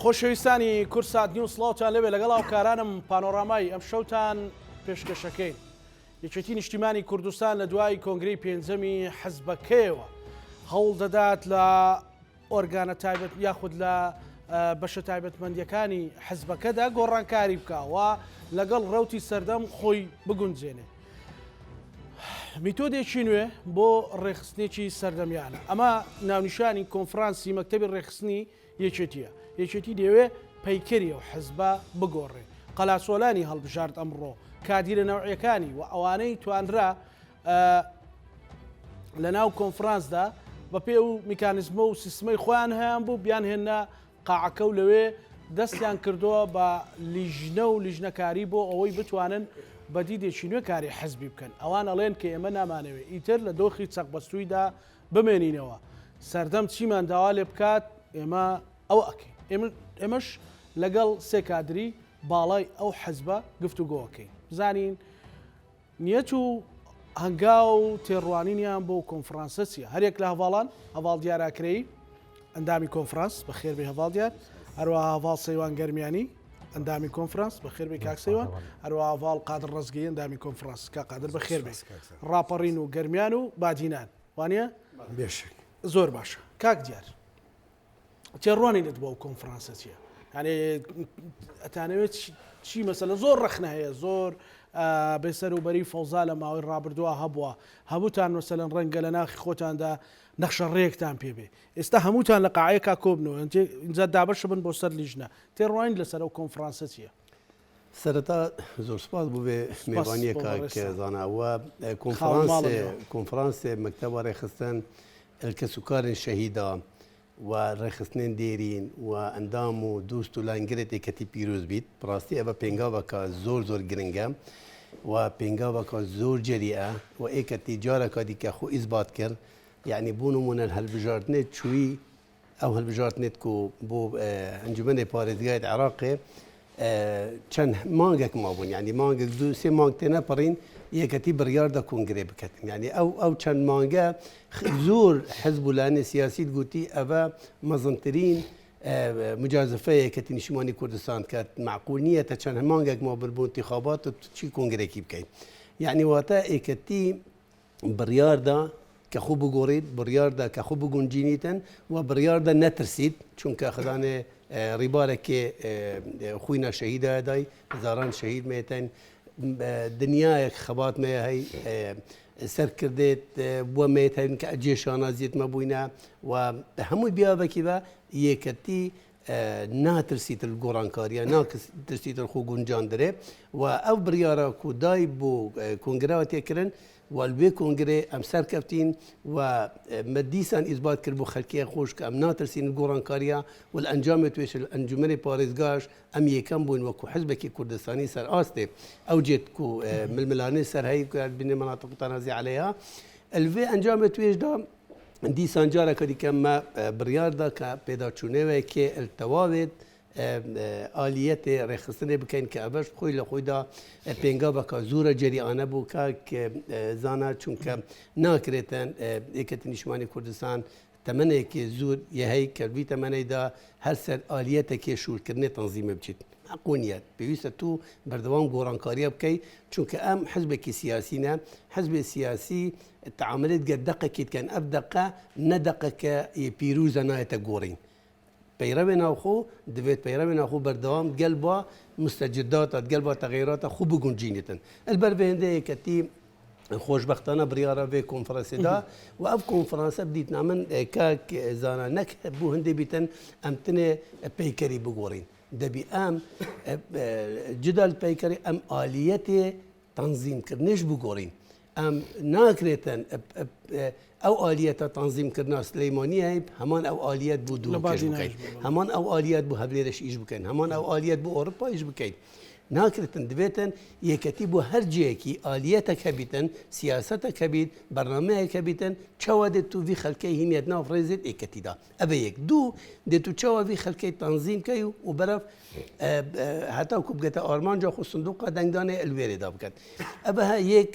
خۆشەویستانی کوردسات نیوز سڵاوتان لێبێ لەگەڵ هاوکارانم پانۆرامای ئەم شەوتان پێشکەشەکەین یەکێتی نیشتیمانی کوردستان لە دوای کۆنگرەی پێنجەمی حزبەکەیەوە هەوڵ دەدات لە ئۆرگانە تایبەت یاخود لە بەشە تایبەتمەندیەکانی حزبەکەدا گۆڕانکاری بکە و لەگەڵ ڕەوتی سەردەم خۆی بگونجێنێ. میتۆدێکی نوێ بۆ ڕێکخستنێکی سەردەمیانە ئەمە ناونیشانی کۆنفرانسی مەکتەبی ڕێکخستنی یەکێتیە یەکێتی دەیەوێ پەیکەری ئەو حزبە بگۆڕێ قەلاچۆلانی هەڵبژارد ئەمڕۆ کادیرە نەوعیەکانی و ئەوانەی توانرا لە ناو کۆنفرانسدا بە پێ و میکانیزمە و سیستمەی خۆیان هەیان بوو بیان هێننا قاعەکە و لەوێ دەستیان کردووە بە لیژنە و لیژنەکاری بۆ ئەوەی بتوانن بە دیدێکی نوێ کاری حزبی بکەن ئەوان ئەڵێن کە ئێمە نامانەوێت ئیتر لە دۆخی چەقبەستوویدا بمێنینەوە سەردەم چیمان داوا لێ بکات ئێمە ئەوە ئەکەین ئێمەش لەگەڵ سێ کادری باڵای ئەو حزبە گفتوگۆ ئەکەین بزانین نیەت و هەنگاو و تێڕوانینیان بۆ کۆنفرانسە چیە هەریەک لە هەڤاڵان هەڤاڵ دیار ئاکرەیی ئەندامی کۆنفرانس بەخێربێی هەڤاڵ دیار هەروەها هەڤاڵ سەیوان گەرمیانی ئەندامی کۆنفرانس بەخێربێی کاک سەیوان هەروەها هەڤاڵ قادر ڕەزگەی ئەندامی کۆنفرانس کاک قادر بەخێربێی ڕاپەڕین و گەرمیان و بادینان وانە بێشک زۆر باشە کاک دیار تێڕوانینت بۆ ئەو کۆنفرانسە چییە؟ یعنی ئەتانەوێت چی مەسەلە زۆر ڕەخنە هەیە زۆر بێسەر و بەری فەوزا لە ماوەی ڕابردووە هەبووە هەمووتان مەسەلەن ڕەنگە لە ناخی خۆتاندا نەخشە ڕێکتان پێ بێ ئێستا هەمووتان لە قاعەیەکا کۆبنەوە ئینجا دابەش بن بۆ سەر لیژنە تێڕوانین لەسەر ئەو کۆنفرانسە چییە؟ سەرەتا زۆر سپاس بۆ بێ مێوانیە کاک زانا و کۆنفرانسێ کۆنفرانسێ مەکتەبە ڕێکخستن کەسوکارên شەهیدا و ڕێکخستنێن دێرین و ئەندام و دوست و لاینگرێت یەکەتی پیرۆز بیت بەڕاستی ئەڤە پێنگاوەکە زۆر زۆر گرنگە و پێنگاوەکە زۆر جەریئە و ئێکەتی جارەکە دیکە خۆ ئیسبات کرد یعنی بۆ نمونە هەلبژاردنێ چووی ئەو هەلبژاردنێت کو بۆ ئەنجومەنێ پارێزگایت عێراقێ چەند مانگێک مابوون یعنی مانگێک دوو سێ مانگ تێنەپەڕین یەکەتی بڕیاردا کۆنگرێ بکەتن یعنی ئەو ئەو چەند مانگە زۆر حزب و لایەنی سیاسیت گوتی ئەوە مەزنترین مجازفەیە یەکەتی نیشتمانی کوردستان کە معقول نییە تا چەند مانگێک مابن بۆ انتخابات و چی کۆنگرێکی بکەین یعنی واتە یەکەتی بڕیاردا کە خۆ بگۆڕیت، بڕیاردا کە خۆ بگونجینیتن و بڕیاردا نەترسیت، چونکە خدانێ ڕیبارەکێ خوینا شەهیدایە دای، هەزاران شەهید مێتن، دنیایەک خەبات مەیە هەی سەرکردێت بووە مێت هەین کە جێ شانازیت مەبووینە و هەمووی بیاوەکی بە یەکەتی ناترسیتر گۆڕانکاریە ناترسیتر خۆ گونجاندرێ و ئەو بڕیارە کو دای بۆ کۆنگرەوە تێکردن و لێ کۆنگرێ ئەم سەرکەفتین و مە دیسان ئیسبات کرد بۆ خەلکیە خۆش کە ئەم ناترسین گۆڕانکاریە و لە ئەنجامێ توێش ئەنجومەنی پارێزگاش ئەم یەکەم بووین وەکو حزبێکی کوردستانی سەر ئاستێ ئەو جێت کو ململانێ سەر هەی بینێ مناطق متنازع عليها الڤێ ئەنجامێ توێشدا دیسان جارەکە دیکە مە بڕیاردا کە پێداچوونەوەیەکێ التەواوێت ئالیەتێ ڕێکخستنێ بکەین کە ئەڤەش خۆی لە خۆیدا پێنگاوەکە زۆرە جەریئانە بوو کاک زانا چونکە ناکرێتن یەکێتی نیشتمانی کوردستان تەمەنێکی زۆر یە هەی کە ڤی تەمەنەیدا هەر سەر ئالیەتێکێ شوورکردنێ تەنزیمە بچیت حەقو نییە پێویستە تو بەردەوام گۆڕانکاریە بکەی چونکە ئەم حزبێکی سیاسی نە حزبێ سیاسی تەعاملێت گەر دەقێکی دکەن ئەف دەقە نە دەقەکە یە پیروزە نایەتە گۆڕین پەیڕەوێ ناوخۆ دەبێت پەیڕەوێ ناوخۆ بەردەوام گەل با مستەجداتە گەل با تەغیراتە خو بگونجینێتن البەر بێندە یەکەتی خۆشبەختانە بڕیارە vê کۆنفرانسێ دا و ئەv کۆنفرانسە بدیتنا من کاک زانا نەک بوو هەندێ بیتن ئەم تنێ پەیکەری بگۆڕین دەبی ئەم جدال پەیکەری ئەم ئالیەتێ تەنزیم کردنیش بگۆڕین ئەم ناکرێتن ئەو ئالیەتە تەنزیم کردنا سلەیمانی هەیب هەمان ئەو ئالیەت بۆ دووکەش بکەین هەمان ئەو ئالیەت بۆ هەولێرش ئیش بکەین هەمان ئەو ئالیەت بۆ ئەوروپا ئیش بکەین ناکرێتن دەبێتن یەکەتی بۆ هەر جێیەکی ئالیەتەک هەبیتن سیاسەتەک هەبیت بەرنامەیەک هەبیتن چاوا دێت تو ڤی خەلکەی هینیەت ناو ڕێزێت یەکەتیدا ئەبێ یەک دوو دێت و چاوا ڤی خەلکەی تەنزیم کەی و بەرەف هەتاکو بگەتە ئارمانجا خو سندوقا دەنگدانێ الوێرێدا بکەن ئەبە یەک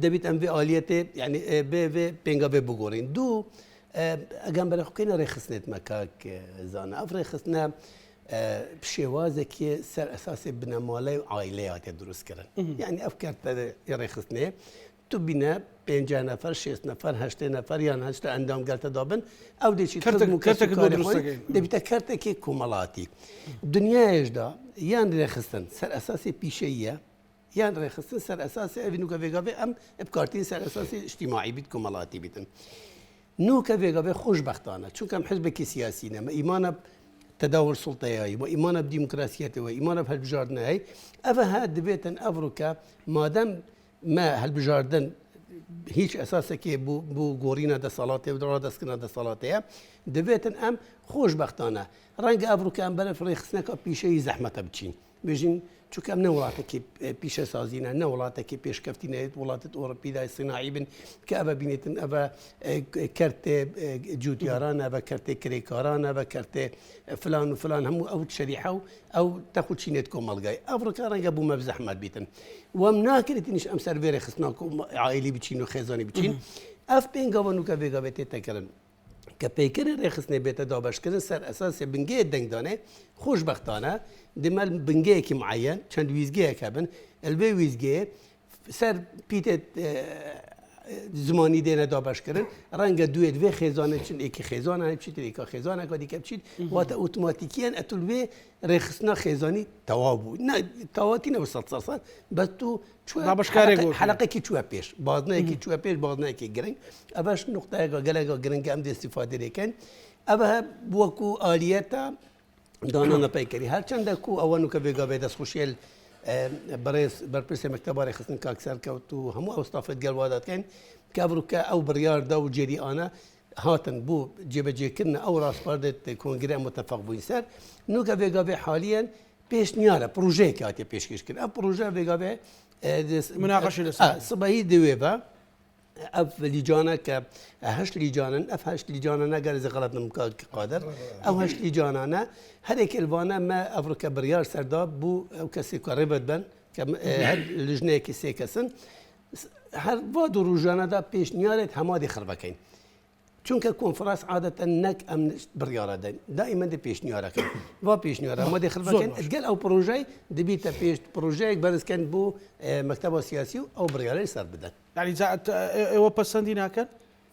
دەبیت ئەم vê ئالیەتێ یعنی بێ vê پێنگاوێ بگۆڕین دوو. ئەگەم بەرە بکەینە ڕێکخستنێت مە کاک زانا ئەف ڕێکخستنە شێوازێکی سەر ئەساسی بنەماڵەی و عایلەی هاتێ دروستکردن یعنی ئەف کەرتە ڕێکخستنێ تو بینە 50 نەفەر 6 نەفەر هەشتێ نەفەر یان هەشتا ئەندام گەلتە دابن ئەو دێکی دەبیتە کەرتێکی کۆمەڵاتی دنیایشدا یان ڕێخستن سەر ئەساسی پیشەیە یان ڕێکخستن سەر ئەساسی ئەوی نوکە ڤێگاڤێ ئەم بکارتین سەر ئەساسی ئیجتیماعی بیت کۆمەڵاتی بیتن نوکە ڤێگاڤێ خۆشبەختانە چونکە ئەم حزبێکی سیاسی نەمە ئیمانە تداول سوڵتەیایی و ئیمانە دیموکراسیەتەوە ئیمانە هەلبژاردنایی ئەوە ها دەبێتن ئەڤڕوکە مادەم ما هەلبژاردن هیچ ئەساسێکی بۆ گۆڕینە دەسەڵاتێ و ڕادەستکردنە دەسەڵاتەیە دەبێتن ئەم خۆشبەختانە ڕەنگە ئەڤڕوکە ئەم بەرەف ڕێخستنەکە پیشەی زەحمەتە بچین بێژین چونکە ئەم نە وڵاتێکی پیشەسازینە نە وڵاتێکی پێشکەفتی نەێت وڵاتت ئۆڕپیدای سناعی بن کە ئەوە بینێتن ئەوە کەرتێ جوتیارانە بە کەرتێ کرێکارانە بە کەرتێ فلان و فلان هەموو ئەو شەریحە و ئەو تەخو چینێت کۆمەڵگای ئەفڕکە ڕەنگە بوومە زەحمەت بیتن وەم ناکرێتنیش ئەم سەرڤێرە خستنا عائلی بچین و خێزانی بچین ئەف پێنگاوە نوکە بێگاوێت تێتەکردن کە پەیکەری ڕێکخستنێ بێتە دابەشکردن سەر ئەساسی بنگەیە دەنگدانێ خۆشبەختانە دمەل بنگەیەکی معەن چەند ویزگەیەک هەبن ئەلبێ ویزگەیە سەر پیتێت زمانی دێنە دابەشکردن ڕەنگە دوێت وێ خێزانە چن ئێکی خێزانە بچیت ێکا خێزانەکە دیکە بچیت واتە ئۆتۆماتیکیان ئەتولوێ ڕێکخستنا خێزانی تەواو بوو تەواتی نەوە سە سەد بەس تو دابەشکارێک بۆ حەلەقێکی چووە پێش بازنەیەکی چووە پێش بازنەیەکی گرنگ ئەمەش نقطەیەکە گەلێکە گرنگە ئەم دەستیفادە لێکەن ئەمە وەکو ئالیەتە دانانە پەیکەری هەرچەندە کو ئەوە نوکە بێگا بێ دەستخۆشیل بەڕێز بەرپرسی مەکتەبە ڕێکخستن کاک سەرکەوت و هەموو ئەو ستافت گەل واداتکەین کە ئەمڕۆکە ئەو بڕیاردا و جێری ئانە هاتن بۆ جێبەجێکردن ئەو ڕاسپاردێت کۆنگرە متفق بووین سەر نوکە بێگا بێ حالیەن پێشنیارە پڕۆژەیەک هاتیە پێشکەش کرد ئەم پڕۆژە بێگاێ مناقەشی لەسەر سبەی دوێ بە ئەف لیجانە کە هەشت لیجانن ئەف هەشت لیجانە نەگەر زی غەڵەت نم کاک قادر ئەو هەشت لیجانانە هەرێک الوانە مە ئەڤڕکە بڕیار سەردا بوو ئەو کەسێک کە ڕێبەت بن کە هەر لژنەیەکی سێ کەسن هەر بۆ دوو ڕۆژانەدا پێشنیارێت هەمادی خڕبەکەین چونکە کۆنفراس عادەتەن نەک ئەم بڕیارە دەن دائیمەن دە پێشنیارەکەن وا پێشنیارە ئەمە دەخر بکەن گەل ئەو پرۆژەی دەبیتە پێش پرۆژەیەک بەرزکەن بۆ مەکتەبە سیاسی و ئەو بڕیارەی سەر بدەن. یعنی جا ئێوە پەسەندی ناکەن؟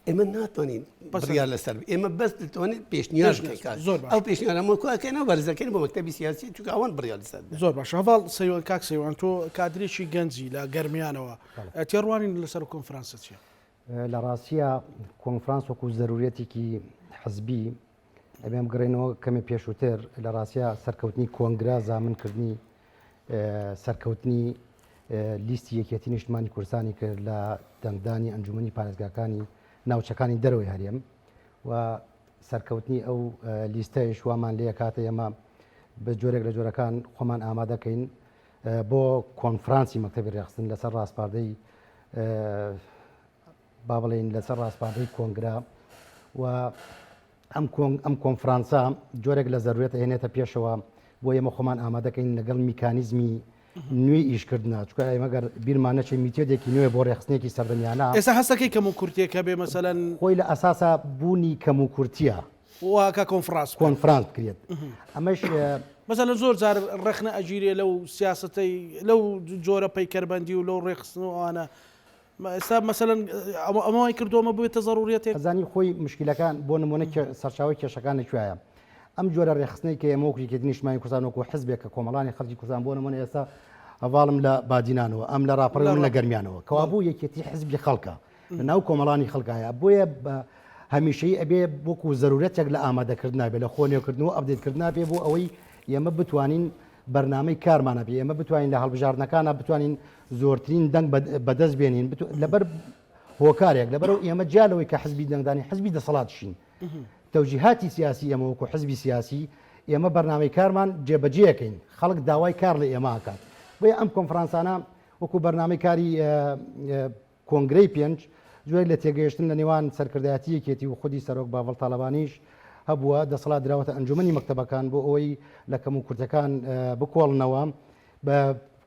ئێمە ناتوانین بڕیار لەسەر ئێمە بەس دەتوانین پێشنیار بکەین زۆر ئەو پێشنیارە ئەمە کۆکەینەوە بەرزەکەین بۆ مەکتەبی سیاسی چونکە ئەوان بڕیار لەسەر زۆر باشە هەڤاڵ سەیوان کاک سەیوان تۆ کادرێکی گەنجی لە گەرمیانەوە تێڕوانین لەسەر کۆنفرانسە چییە؟ لە ڕاستیا کۆنفرانس وەکو زەرورەتێکی حزبی ئەبێم گەڕێنەوە کەمێ پێشووتر لە ڕاستیا سەرکەوتنی کۆنگرا زامنکردنی سەرکەوتنی لیستی یەکێتی نیشتمانی کوردستانی کرد لە دەنگدانی ئەنجومنی پارێزگاکانی ناوچەکانی دەرەوەی هەرێم و سەرکەوتنی ئەو لیستەیش وامان لێ کاتە ئێمە بە جۆرێک لە جۆرەکان خۆمان ئامادەکەین بۆ کۆنفرانسی مەکتەبی ڕێخستن لەسەر ڕاسپاردەی با بڵێین لەسەر ڕاسپاردەی کۆنگرە و ئەم ئەم کۆنفرانسە جۆرێک لە زەرورەت هێنێتە پێشەوە بۆ ئێمە خۆمان ئامادەکەین لەگەڵ میکانیزمی نوێی ئیشکردنا چکە ئێمە گەر بیرمان نەچێ میتۆدێکی نوێ بۆ ڕێخستنێکی سەردەمیانە ئێستا هەستەکەی کەم و کورتێکە بێ مەسەلەن خۆی لە ئەساسا بوونی کەم و کورتیە وا کە کۆنفرانس بکرێت. کۆنفرانس بکرێت ئەمەش. مەسەلەن زۆر جار ڕەخنە ئەگیرێ لەو سیاسەتەی لەو جۆرە پەیکەربەندی و لەو ڕێکخستن و ئەوانە ئێستا مەسەلەن ئەمە وای کردووە ئەمە ببێتە زەروریەتێک. ئەزانی خۆی مشکیلەکان بۆ نمونە سەرچاوەی کێشەکان لە کوێیە ئەم جۆرە ڕێکخستنەی کە ئێمە وەکو یەکێتی نیشتمانی کوردستان وەکو حزبێک کە کۆمەڵانی خەڵکی کوردستان بۆ نمونە ئێستا هەڤاڵم لە بادینانەوە ئەم لە ڕاپەڕین من لە گەرمیانەوە کەوابوو یەکێتی حزبی خەڵکە لە ناو کۆمەڵانی خەڵکایە بۆیە بە هەمیشەیی ئەبێ وەکو زەرورەتێک لە ئامادەکردنا بێ لە خۆ نوێکردن و ئەپدەیتکردنا بێ بۆ ئەوەی ئێمە بتوانین بەرنامەی کارمان هەبێ ئێمە بتوانین لە هەڵبژاردنەکانە بتوانین زۆرترین دەنگ بەدەست بێنین لەبەر هۆکارێک لەبەرەوە ئێمە جیا لەوەی کە حزبی دەنگدانی حزبی دەسەڵاتشین تەوجیهاتی سیاسی ئێمە وەکو حزبی سیاسی ئێمە بەرنامەی کارمان جێبەجێەکەین خەڵک داوای کار لە ئێمە ئەکات بۆیە ئەم کۆنفرانسانە وەکو بەرنامەی کاری کۆنگرەی پێنج، جۆرێک لە تێگەیشتن لە نێوان سەرکردایەتی یەکێتی و خودی سەرۆک باڤڵ تاڵەبانیش هەبووە، دەسەڵات دراوەتە ئەنجومەنی مەکتەبەکان بۆ ئەوەی لە کەموکورتەکان بکۆڵنەوە، بە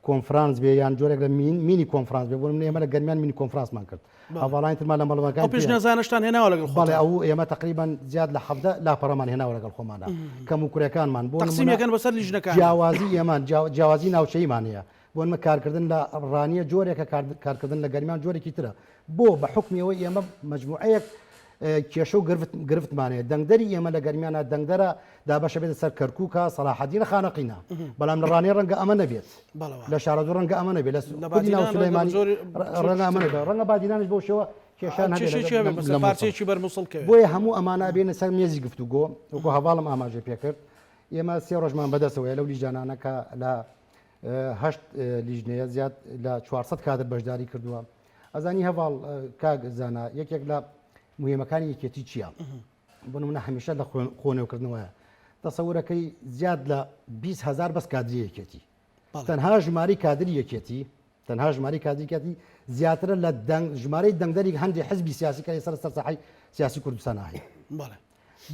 کۆنفرانس بێ یان جۆرێک لە مینی کۆنفرانس بێ بۆ نمونە ئێمە لە گەرمیان مینی کۆنفرانسمان کرد هەڤاڵانی ترمان لە مەڵبەکان پێش نەزانشتان هێناوە لەگەڵ بەڵێ ئەو ئێمە تقریبان زیاد لە 17 لاپەڕەمان هێناوە لەگەڵ خۆمانە کەم و کورەکانمان بۆ تەقسیمەکەن بەسەر لیژنەکان جیاوازی ئێمان جیاوازی ناوچەیمان هەیە بۆ نمە کارکردن لە ڕانیە جۆرێکە کارکردن لە گەرمیان جۆرێکی ترە بۆ بە حکمی ئەوەی ئێمە مجموعەیەک کێشە و گرفتمان هەیە دەنگدەری ئێمە لە گەرمیانە دەنگدەرە دابەشە بێتە سەر کەرکووکە سەڵاحەدینە خانەقینە بەڵام لە ڕانیە ڕەنگە ئەمە نەبێت لە شارەزوور ڕەنگە ئەمە نەبێت لە بادینان سلێمانی ڕەنگە ئەمە نەبێت ڕەنگە بادینانیش بەو شێوە کێشان هەبێت پارچەیەکی بەر موسڵ کەوێت بۆیە هەموو ئەمانە بێنە سەر مێزی گفتوگۆ وەکو هەڤاڵم ئاماژەی پێکرد ئێمە سێ ڕۆژمان بەدەستەوەیە لەو لیژانانە کە لە هەشت لیژنەیە زیاد لە 400 کادر بەشداری کردووە ئەزانی هەڤاڵ کاک زانا یەکێک لە مهمەکانی یەکێتی چییە؟ بۆ نمونە هەمیشە لە خۆنێوکردنەوەیە تەسەورەکەی زیاد لە 20 هزار بەس کادری یەکێتی تەنها ژماری کادری یەکێتی تەنها ژماری کادریکەتی زیاترە لە دەنگ ژمارەی دەنگدەری هەندی حزبی سیاسی کە سەر سەر ساحەی سیاسی کوردستان هەیە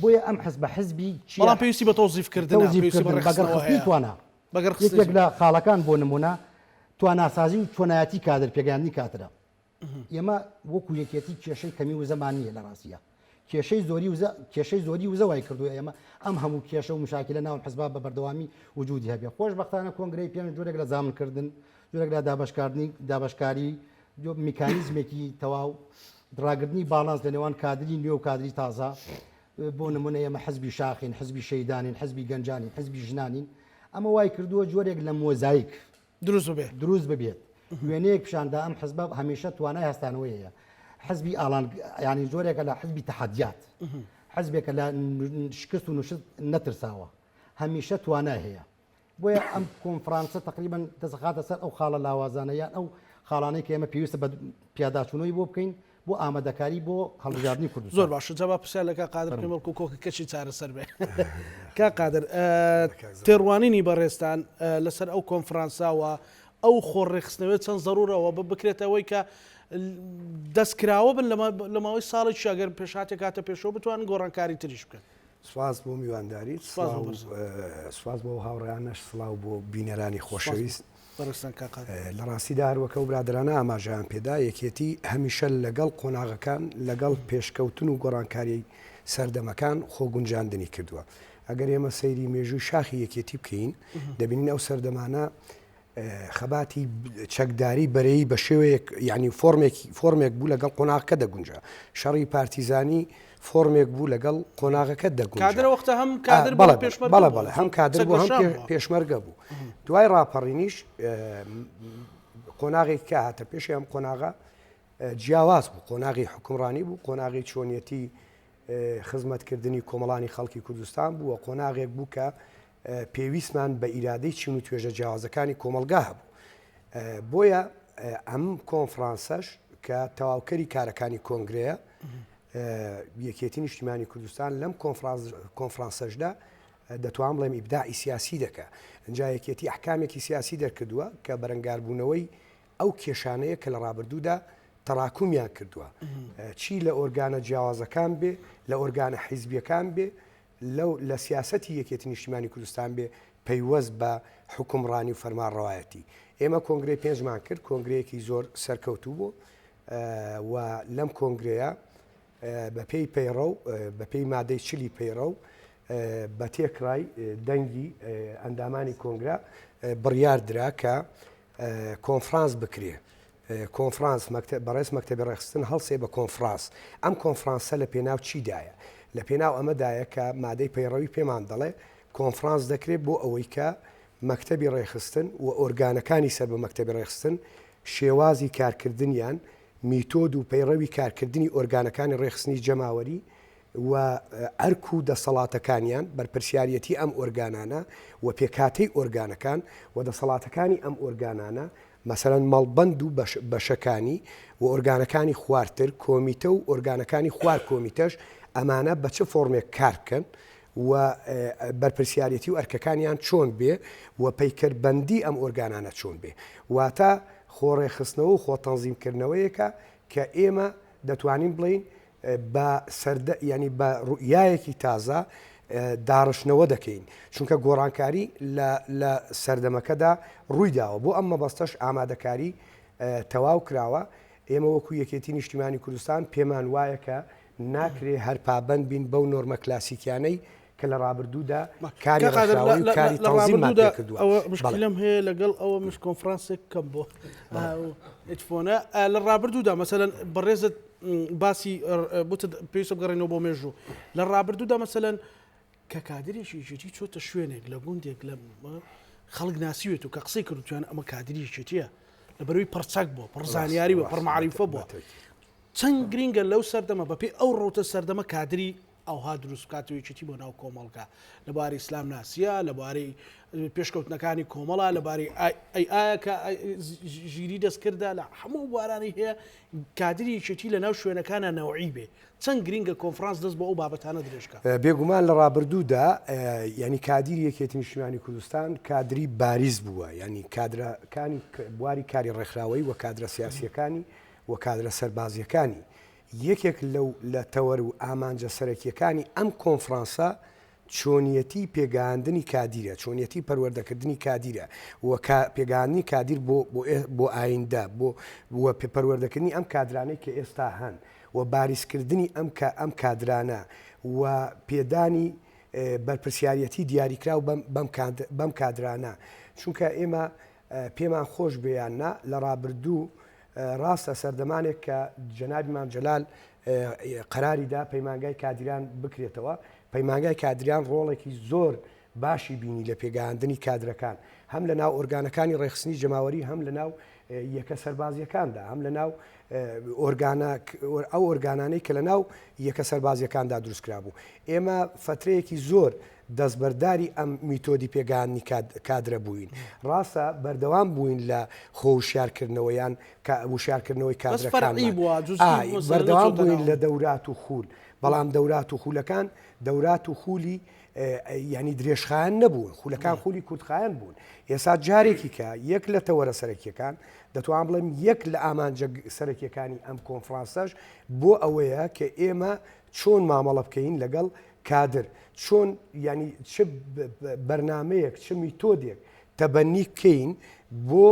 بۆیە ئەم حزبە حزبی بەڵام پێویستی بە تەوزیفکردن بەگەڕخستنی توانا یەکێک لە خاڵەکان بۆ نمونە تواناسازی و چۆنایەتی کادر پێگەیاندنی کادرە ئێمە وەکو یەکێتی کێشەی کەمی وزەمان نییە لە ڕاستیە کێشەی زۆری وزە کێشەی زۆری وزە وای کردووە ئێمە ئەم هەموو کێشە و مشاکلە ناو حزبا بە بەردەوامی وجودی هەبێ خۆشبەختانە کۆنگرەی پێنج جۆرێک لە زامنکردن جۆرێک لە دابەشکردنی دابەشکاری میکانیزمێکی تەواو ڕاگرتنی باڵانس لە نێوان کادری نوێ و کادری تازە بۆ نمونە ئێمە حزبی شاخین حزبی شەیدانین حزبی گەنجانین حزبی ژنانین ئەمە وای کردووە جۆرێک لە مۆزایک دروست ببێت دروست ببێت وێنەیەک پیشاندا ئەم حزبە هەمیشە توانای هەستانەوەی هەیە حزبی ئاڵان ینی جۆرێکە لە حزبی تەحەدیات حزبێکە لە شکست و نوشست نەترساوە هەمیشە توانای هەیە بۆیە ئەم کۆنفرانسە تقریبا دەستخاتە سەر ئەو خاڵە لاوازانە یان ئەو خاڵانەی کە ئێمە پێویستە بە پیاداچوونەوەی بۆ بکەین بۆ ئامادەکاری بۆ هەڵبژاردنی کوردستان. زۆر باشە جا با پرسیار لە کاک قادر بکەین بەڵکو کۆکەکەشی چارەسەر بێ. کاک قادر تێڕوانینی بەڕێزتان لەسەر ئەو کۆنفرانسە و ئەو خۆ ڕێکخستنەوەی چەند زەرورە و بکرێتە ئەوەی کە دەستکراوە بن لە ماوەی ساڵێکی ئەگەر پێشهاتێک هاتە پێشەوە بتوانن گۆڕانکاری تریش بکەن. سپاس بۆ میوانداریت سپاس بۆ هاوڕێیانەش سڵاو بۆ بینەرانی خۆشەویست. لە ڕاستیدا هەروەک ئەو برادەرانە ئاماژەیان پێدا، یەکێتی هەمیشە لەگەڵ قۆناغەکان، لەگەڵ پێشکەوتن و گۆڕانکاریی سەردەمەکان خۆگونجاندنی کردووە. ئەگەر ئێمە سەیری مێژووی شاخی یەکێتی بکەین، دەبینین ئەو سەردەمانە خەباتی چەکداری بەرەیی بە شێوەیەک یانی فۆرمێکی فۆرمێک بوو لەگەڵ قۆناغەکە دەگونجا. شەڕی پارتیزانی فۆرمێک بوو لەگەڵ قۆناغەکە دەگونجا. کادر وەختە هەم کادر بوو هەم پێشمەرگە بەڵێ بەڵێ هەم کادر بوو هەم پێشمەرگە بوو. دوای ڕاپەڕینیش قۆناغێک کە هاتە پێشی ئەم قۆناغە جیاواز بوو، قۆناغی حوکمڕانی بوو، قۆناغی چۆنیەتی خزمەتکردنی کۆمەڵانی خەڵکی کوردستان بوو و قۆناغێک بوو کە پێویستمان بە ئیرادەی چین و توێژە جیاوازەکانی کۆمەڵگا هەبوو. بۆیە ئەم کۆنفرانسەش کە تەواوکەری کارەکانی کۆنگرەیە، یەکێتی نیشتیمانی کوردستان لەم کۆنفرانسەشدا دەتوانم بڵێم ئیبداعی سیاسی دەکا. ئینجا یەکێتی ئەحکامێکی سیاسی دەرکردووە کە بەرەنگاربوونەوەی ئەو کێشانەیە کە لە ڕابردوودا تەراکومیان کردووە، چی لە ئۆرگانە جیاوازەکان بێ، لە ئۆرگانە حیزبیەکان بێ، لەو لە سیاسەتی یەکێتی نیشتیمانی کوردستان بێ پەیوەست بە حوکمڕانی و فەرمانڕەوایەتی. ئێمە کۆنگرەی پێنجمان کرد، کۆنگرەیەکی زۆر سەرکەوتوو بوو و لەم کۆنگرەیە بە پێی پەیڕەو، بە پێی مادەی چلی پەیڕەو بە تێکڕای دەنگی ئەندامانی کۆنگرە بڕیار درا کە کۆنفرانس بکرێ. کۆنفرانس، بەڕێز مەکتەبی ڕێکخستن هەڵسێ بە کۆنفرانس. ئەم کۆنفرانسە لە پێناو چیدایە؟ لە پێناو ئەمەدایە کە مادەی پەیڕەوی پێمان دەڵێ کۆنفرانس دەکرێ بۆ ئەوەی کە مەکتەبی ڕێکخستن و ئۆرگانەکانی سەر بە مەکتەبی ڕێکخستن شێوازی کارکردنیان، میتۆد و پەیڕەوی کارکردنی ئۆرگانەکانی ڕێکخستنی جەماوەری و ئەرک و دەسەڵاتەکانیان، بەرپرسیاریەتی ئەم ئۆرگانانە و پێکهاتەی ئۆرگانەکان و دەسەڵاتەکانی ئەم ئۆرگانانە، مەسەلەن مەڵبەند و بەشەکانی و ئۆرگانەکانی خوارتر، کۆمیتە و ئۆرگانەکانی خوار کۆمیتەش، ئەمانە بە چ فۆرمێک کار بکەن و بەرپرسیارێتی و ئەرکەکانیان چۆن بێ و پەیکەربەندی ئەم ئۆرگانانە چۆن بێ. واتە خۆڕێکخستنەوە و خۆتەنزیمکردنەوەیەکە کە ئێمە دەتوانین بڵێین بە سەردە یانی بە ڕوئیایەکی تازە. داڕشتنەوە دەکەین، چونکە گۆڕانکاری لە لە سەردەمەکەدا ڕوویداوە، بۆ ئەم مەبەستەش ئامادەکاری تەواو کراوە، ئێمە وەکو یەکێتی نیشتیمانی کوردستان پێمان وایە کە ناکرێ هەر پابەند بین بەو نۆرمە کلاسیکیانەی کە لە ڕابردوودا کاری ڕێکخراوەیی و کاری تەنزیممان پێ کردووە. ئەوە مشکلەم هەیە لەگەڵ ئەوە مش کۆنفرانسێک کەم بۆ ئیتفۆنە لە ڕابردوودا مەسەلەن بەڕێزت باسی بوتت پێویستە بگەڕێنەوە بۆ مێژوو لە ڕابردوودا مەسەلەن کە کادرێکی یەکێتی چۆتە شوێنێک لە گوندێک لە خەڵک ناسیوێت و کە قسەی کردویان ئەمە کادری یەکێتیە لە بەروی پڕچەک بووە پڕ زانیاری و پڕ معریفە بووە چەند گرینگە لەو سەردەمە بەپێی ئەو ڕەوتە سەردەمە کادری ئەوها دروست بکات و یەکێتی بۆ ناو کۆمەڵگا لە بواری ئیسلام ناسیە لە بواری پێشکەوتنەکانی کۆمەڵە لە باری ئەی ئایا کە ژیری دەستکردە لە هەموو بوارانی هەیە کادری یەکێتی لە ناو شوێنەکانە نەوعی بێ چەند گرینگە کۆنفرانس دەست بۆ ئەو بابەتانە درێژکە. بێگومان لە ڕابردوودا یانی کادیری یەکێتی نیشتیمانی کوردستان کادری باریز بووە یانی کادرەکانی بواری کاری ڕێکخراوەیی و کادرە سیاسیەکانی و کادرە سەربازیەکانی یەکێک لەو لە تەوەر و ئامانجە سەرەکیەکانی ئەم کۆنفرانسە چۆنیەتی پێگەیاندنی کادیرە، چۆنیەتی پەروەردەکردنی کادیرە و پێگەیاندنی کادیر بۆ بۆ ئایندە بۆ و پەروەردەکردنی ئەم کادرانەی کە ئێستا هەن و باریزکردنی ئەم ئەم کادرانە و پێدانی بەرپرسیاریەتی دیاریکراو بەم بەم بەم کادرانە چونکە ئێمە پێمان خۆش بێ یان نا لە ڕابردوو ڕاستە سەردەمانێک کە جەنابی مام جەلال قەراری دا پەیمانگای کادیران بکرێتەوە، پەیمانگای کادریان ڕۆڵێکی زۆر باشی بینی لە پێگەیاندنی کادرەکان هەم لە ناو ئۆرگانەکانی ڕێکخستنی جەماوەری هەم لە ناو یەکە سەربازیەکاندا هەم لە ناو ئۆرگانە ئەو ئۆرگانانەی کە لە ناو یەکە سەربازیەکاندا دروستکرابوو ئێمە فەترەیەکی زۆر دەستبەرداری ئەم میتۆدی پێگەیاندنی کادرە بووین. ڕاستە بەردەوام بووین لە خۆ وشیارکردنەوە یان وشیارکردنەوەی کادرەکانمان. بەردەوام بووین لە دەورات و خول، بەڵام دەورات و خولەکان دەورات و خولی یانی درێژخایەن نەبوون، خولەکان خولی کورتخایەن بوون. ئێستا جارێکی کە یەک لە تەوەرە سەرەکیەکان دەتوانم بڵێم یەک لە ئامانجە سەرەکیەکانی ئەم کۆنفرانسەش بۆ ئەوەیە کە ئێمە چۆن مامەڵە بکەین لەگەڵ کادر چۆن یانی چ بەرنامەیەک چ میتۆدێک تەبەنی بکەین بۆ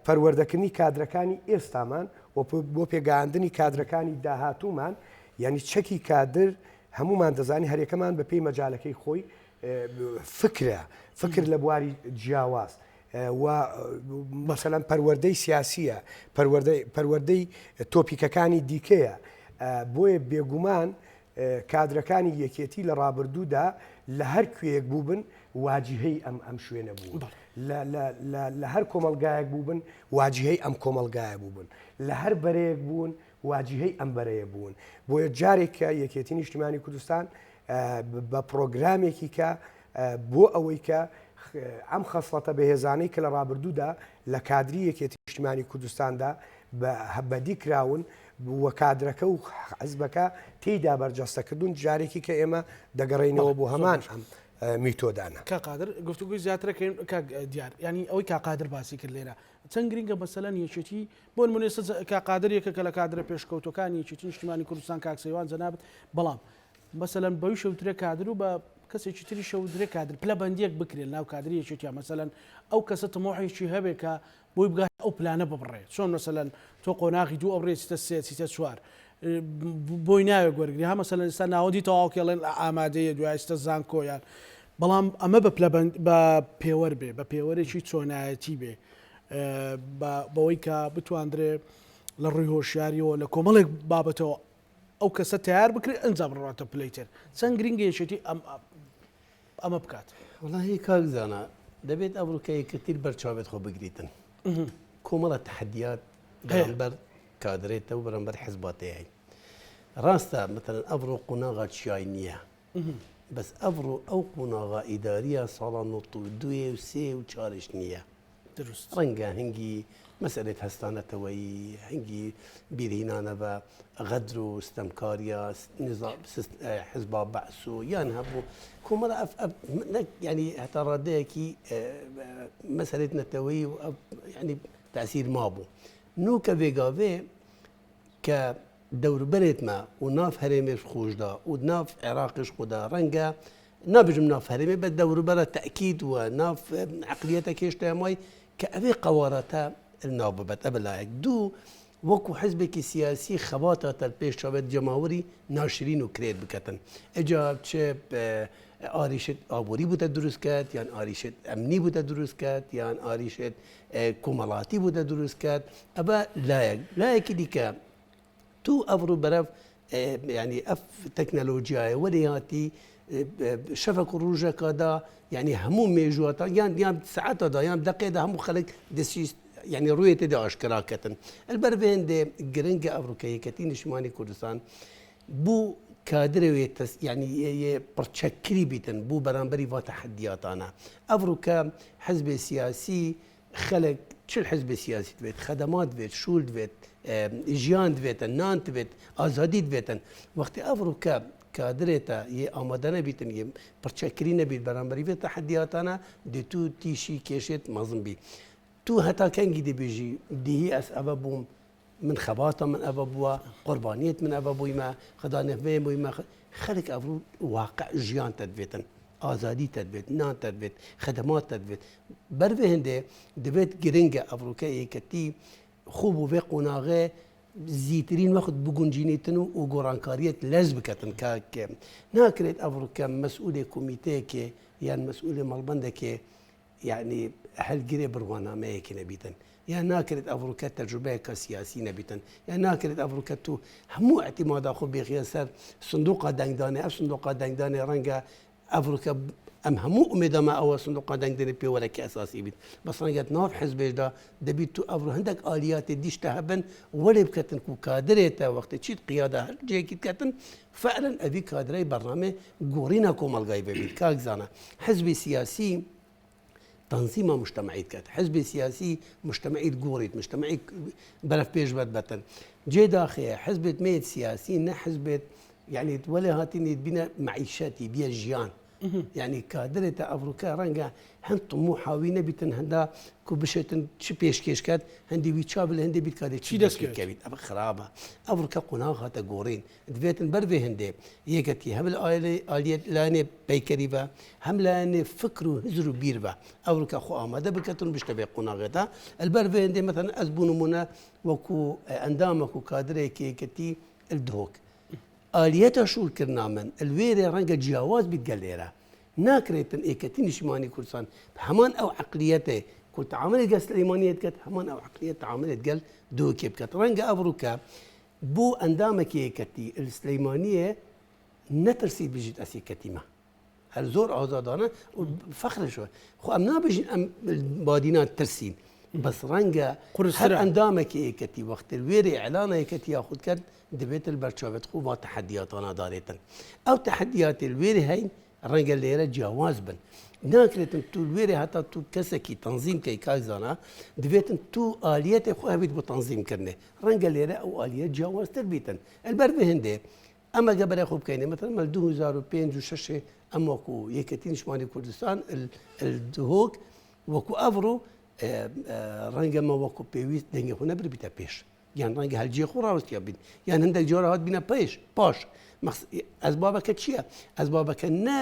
پەروەردەکردنی کادرەکانی ئێستامان و بۆ پێگەیاندنی کادرەکانی داهاتوومان یانی چەکی کادر هەمومان دەزانین هەرێکەمان بە پێی مەجالەکەی خۆی فکرە فکر لە بواری جیاواز و مەسەلەن پەروەردەی سیاسیە پەروەردەی تۆپیکەکانی دیکەیە بۆیە بێگومان کادرەکانی یەکێتی لە ڕابردوودا لە هەر کوێیەک بووبن واجیهەی ئەم ئەم شوێنە بوون. لە لە لە لە هەر کۆمەڵگایەک بووبن واجیهەی ئەم کۆمەڵگایە بووبن. لە هەر بەرەیەک بوون واجیهەی ئەم بەرەیە بوون. بۆیە جارێک کە یەکێتی نیشتیمانی کوردستان بە پڕۆگرامێکی کە بۆ ئەوەی کە ئەم خەسڵەتە بەهێزانەی کە لە ڕابردوودا لە کادری یەکێتی نیشتیمانی کوردستاندا بەدی کراون و کادرەکە و حزبەکە تێیدا بەرجەستە کردوون، جارێکی کە ئێمە دەگەڕێینەوە بۆ هەمان ئەم میتۆدانە. کاک قادر گفتوگۆی زیاتر ئەکەین کاک دیار یانی ئەوەی کاک قادر باسی کرد لێرە چەند گرینگە مەسەلەن یەکێتی بۆ نمونە ئێستا کاک قادر یەکێکە لە کادرە پێشکەوتوەکانی یەکێتی نیشتیمانی کوردستان کاک سەیوان جەنابت بەڵام مەسەلەن بەوی شەوترێ کادر و بە کەسێکی تری شەوترێ کادر پلە بەندیەک بکرێت ناو کادری یەکێتیا مەسەلەن ئەو کەسە تمۆحێکی هەبێ کە بۆی بگات ئەو پلانە ببڕێ چۆن مەسەلەن تۆ قۆناغی دوو ئەبڕێ چیتە سێ چیتە چوار بۆی ناوێ گوەرگری ها مەسەلەن ئێستا ناوەندی تەواو کێڵێن ئامادەیە دوای چیتە زانکۆ یان بەڵام ئەمە بە پلە بە پێوەر بێ بە پێوەرێکی چۆنایەتی بێ بەوەی کە بتواندرێ لە ڕووی هۆشیاریەوە لە کۆمەڵێک بابەتەوە ئەو کەسە تیار بکرێت ئەنجا بڕاتە پلەی تر چەند گرنگە یەکێتی ئەم ئەمە بکات. وەڵاهی کاک زانا دەبێت ئەوڕۆکە یەکێتی بەر چاوێت خۆ بگریتن کۆمەڵە تەحەدیات بەرامبەر کادرێتە و بەرامبەر حزباتەیە ڕاستە مثلا ئەڤڕۆ قۆناغا چیای نییە بەس ئەڤڕۆ ئەو قۆناغا ئیداریە ساڵا نۆت و دوێ و سێ و چارش نییە دروست. ڕەنگە هەنگی مەسئەلەیت هەستا نەتەوەیی، هەنگی بیرهینانە بە غەدر و ستەمکاریە نزام حزبا بەعس و یان هەبوو کۆمەڵە ئەف ئەف نەک یعنی هەتا ڕادەیەکی مەسئەلەیت نەتەوەیی و ئەف یعنی تەئسیر مابوو نوکە ڤێگاڤێ کە. دەوروبەرێت مە و ناف هەرێمێش خۆشدا و ناف عێراقیش خۆدا ڕەنگە نابژم ناف هەرێمێ بە دەوروبەرە تەئکید و ناف عەقلیەتە کێشتە مای کە ئەوێ قەوارەتە ناو ببەت ئەبە لایەک دوو وەکو حزبێکی سیاسی خەباتە تەل پێش چاوێت جەماوەری ناشرین و کرێت بکەتن ئەجا چ ئاریشت ئابووری بوتە دروست کات یان ئاریشت ئەمنی بوتە دروست کات یان ئاریشت کۆمەڵاتی بوتە دروست کات ئەبە لایەک لایەکی دیکە تو ئەڤڕو بەرەڤ یعنی ئەف تەکنەلۆژیایە وەلی هاتی شەفەک و ڕوژەکەدا یعنی هەموو مێژوەتا یان یان سعاتەدا یان دقێدا هەموو خەڵک دەسیست یعنی ڕوویە تێدا ئاشکرا کەتن البەر هێندێ گرنگە ئەڤڕوکە یەکەتی نیشتمانی کوردستان بوو کادرێ تەس یعنی پڕچەککری بیتن بوو بەرامبەری وا تەحەدیاتانە ئەڤڕوکە حزب سیاسی خەلک چ حزب سیاسی دبێت، خەدەمات دبێت، شول دبێت، ژیان دبێتن، نان دبێت، ئازادی دبێتن. وەختی ئەڤڕو کە کادرێتە یێ ئامادە نەبیتن، یێ پڕچەککری نەبیت بەرامبەری ڤێ تەحەدیاتانە، دێ تو تیشی کێشێت مەزن بی. تو هەتا کەنگی دبێژی دیهی ئەس ئەڤە بووم، من خەباتە من ئەڤە بووە، قوربانیەت من ئەڤە بوویمە، خدانەڤێ بوویمە، خەلک ئەڤڕو واقع ژیان تەدبێتن، ئازادی تەدبێت، نان تەدبێت، خەدەمات تەدبێت. بەر ڤێ هندێ دبێت گرنگە ئەڤڕوکە یەکەتی خو بۆ ڤێ قۆناغێ زیترین وەخت بگونجینیتن و و گۆڕانکاریەت لەز بکەتن کاک ناکرێت ئەڤڕوکە مەسئولێ کومیتەیەکێ یان مەسئولێ مەڵبەندەکێ یەعنی هەلگرێ بڕوانامەیەکی نەبیتن یان ناکرێت ئەڤڕوکە تەجروبەیەکە سیاسی نەبیتن یان ناکرێت ئەڤڕوکە تو هەموو ئیعتیمادا خۆ بێخیە سەر سندوقا دەنگدانێ ئەف سندوقا دەنگدانێ ڕەنگە ئەڤڕوکە ئەم هەموو ئومێدەمە ئەوە سندوقا دەنگدەنێ پێوەرەکی ئەساسی بیت بەس ڕەنگەت ناو حزبێشدا دەبیت تو ئەڤڕۆ هەندێک ئالیاتی دیشتە هەبن وەلێ بکەتن کو کادرێتە وەختی چیت قیادە هەر جێکی بکەتن فعلا ئەوی کادرای بەرنامەی گۆڕینا کۆمەڵگای ببیت کاک زانا حزبی سیاسی تەنزیما مجتمعی بکات حزبی سیاسی مجتمعی گۆڕیت مجتمعی بەرەف پێش بەت بەتن جێ داخەیە حزبێت مێت سیاسی نە حزبێت یعنی وەلێ هاتینیت بینە معیشەتی بیە ژیان یعنی کادرێتە ئەڤروکە ڕەنگە هەند طموحاوی نەبیتن هەندا کو بشێتن چ پێشکێش کات هەندی وی چاو لە هەندێ بیت کادێ چی دەست کەویت ئەمە خراپە ئەڤروکە قۆناغ هاتە گۆڕین دبێتن بەر ڤێ هندێ یەکەتی هەم لە ئالیەت لایەنێ پەیکەری ڤە هەم لایەنێ فکر و هزر و بیر ڤە ئەوڕکە خۆ ئامادە بکەتن بشتە ڤێ قۆناغێتا ئەلبەر ڤێ هندێ مەتەن ئەز بوو نمونە وەکو ئەندامەک و کادرێک یەکەتی الدهۆک ئالیەتە شوور کرنا من الوێرێ ڕەنگە جیاواز بیت گەل لێرە ناکرێتن ئێکەتی نیشتمانی کوردستان هەمان ئەو عەقلیەتێ کو تعاملێت گەل سلەیمانیەت کەت هەمان ئەو عەقلیەت تعاملێت گەل دهۆکێ بکەت ڕەنگە ئەڤڕوکە بۆ ئەندامەکی یەکەتی السلیمانیە نەترسیت بژیت ئەس یەکەتیمە هەر زۆر ئازادانە و فەخرشوە خۆ ئەم نابژین ئەم بادینان ترسین بەس ڕەنگە هەر ئەندامێکی یەکەتی وەختر وێرێ ئەلانە یەکەتی یاخود کرد دەبێت بەرچاوێت خۆ با تەحەدیاتانە دارێتن ئەو تەحەدیاتی وێرێ هەین ڕەنگە لێرە جیاواز بن. ناکرێتن تو لوێرێ هەتا تو کەسێکی تەنزیم کەی کاک زانا دبێتن تو ئالیەتێ خۆ هەبیت بۆ تەنزیم کردنێ ڕەنگە لێرە ئەو ئالیە جیاوازتر بیتن ئەلبەر بهندێ ئەمە گە بەرێ خۆ بکەینێ مەتەن مەل 2005 و 6 ئەم وەکو یەکەتی نیشتمانی کوردستان دهۆک وەکو ئەڤڕۆ ڕەنگە مە وەکو پێویست دەنگی خۆ نەبربیتە پێش یان ڕەنگە هەر جێ خۆ ڕاوەستیا بین یان هەندێک جۆرە هات بینە پێش پاش ئەسبابەکە چییە؟ ئەسبابەکە نە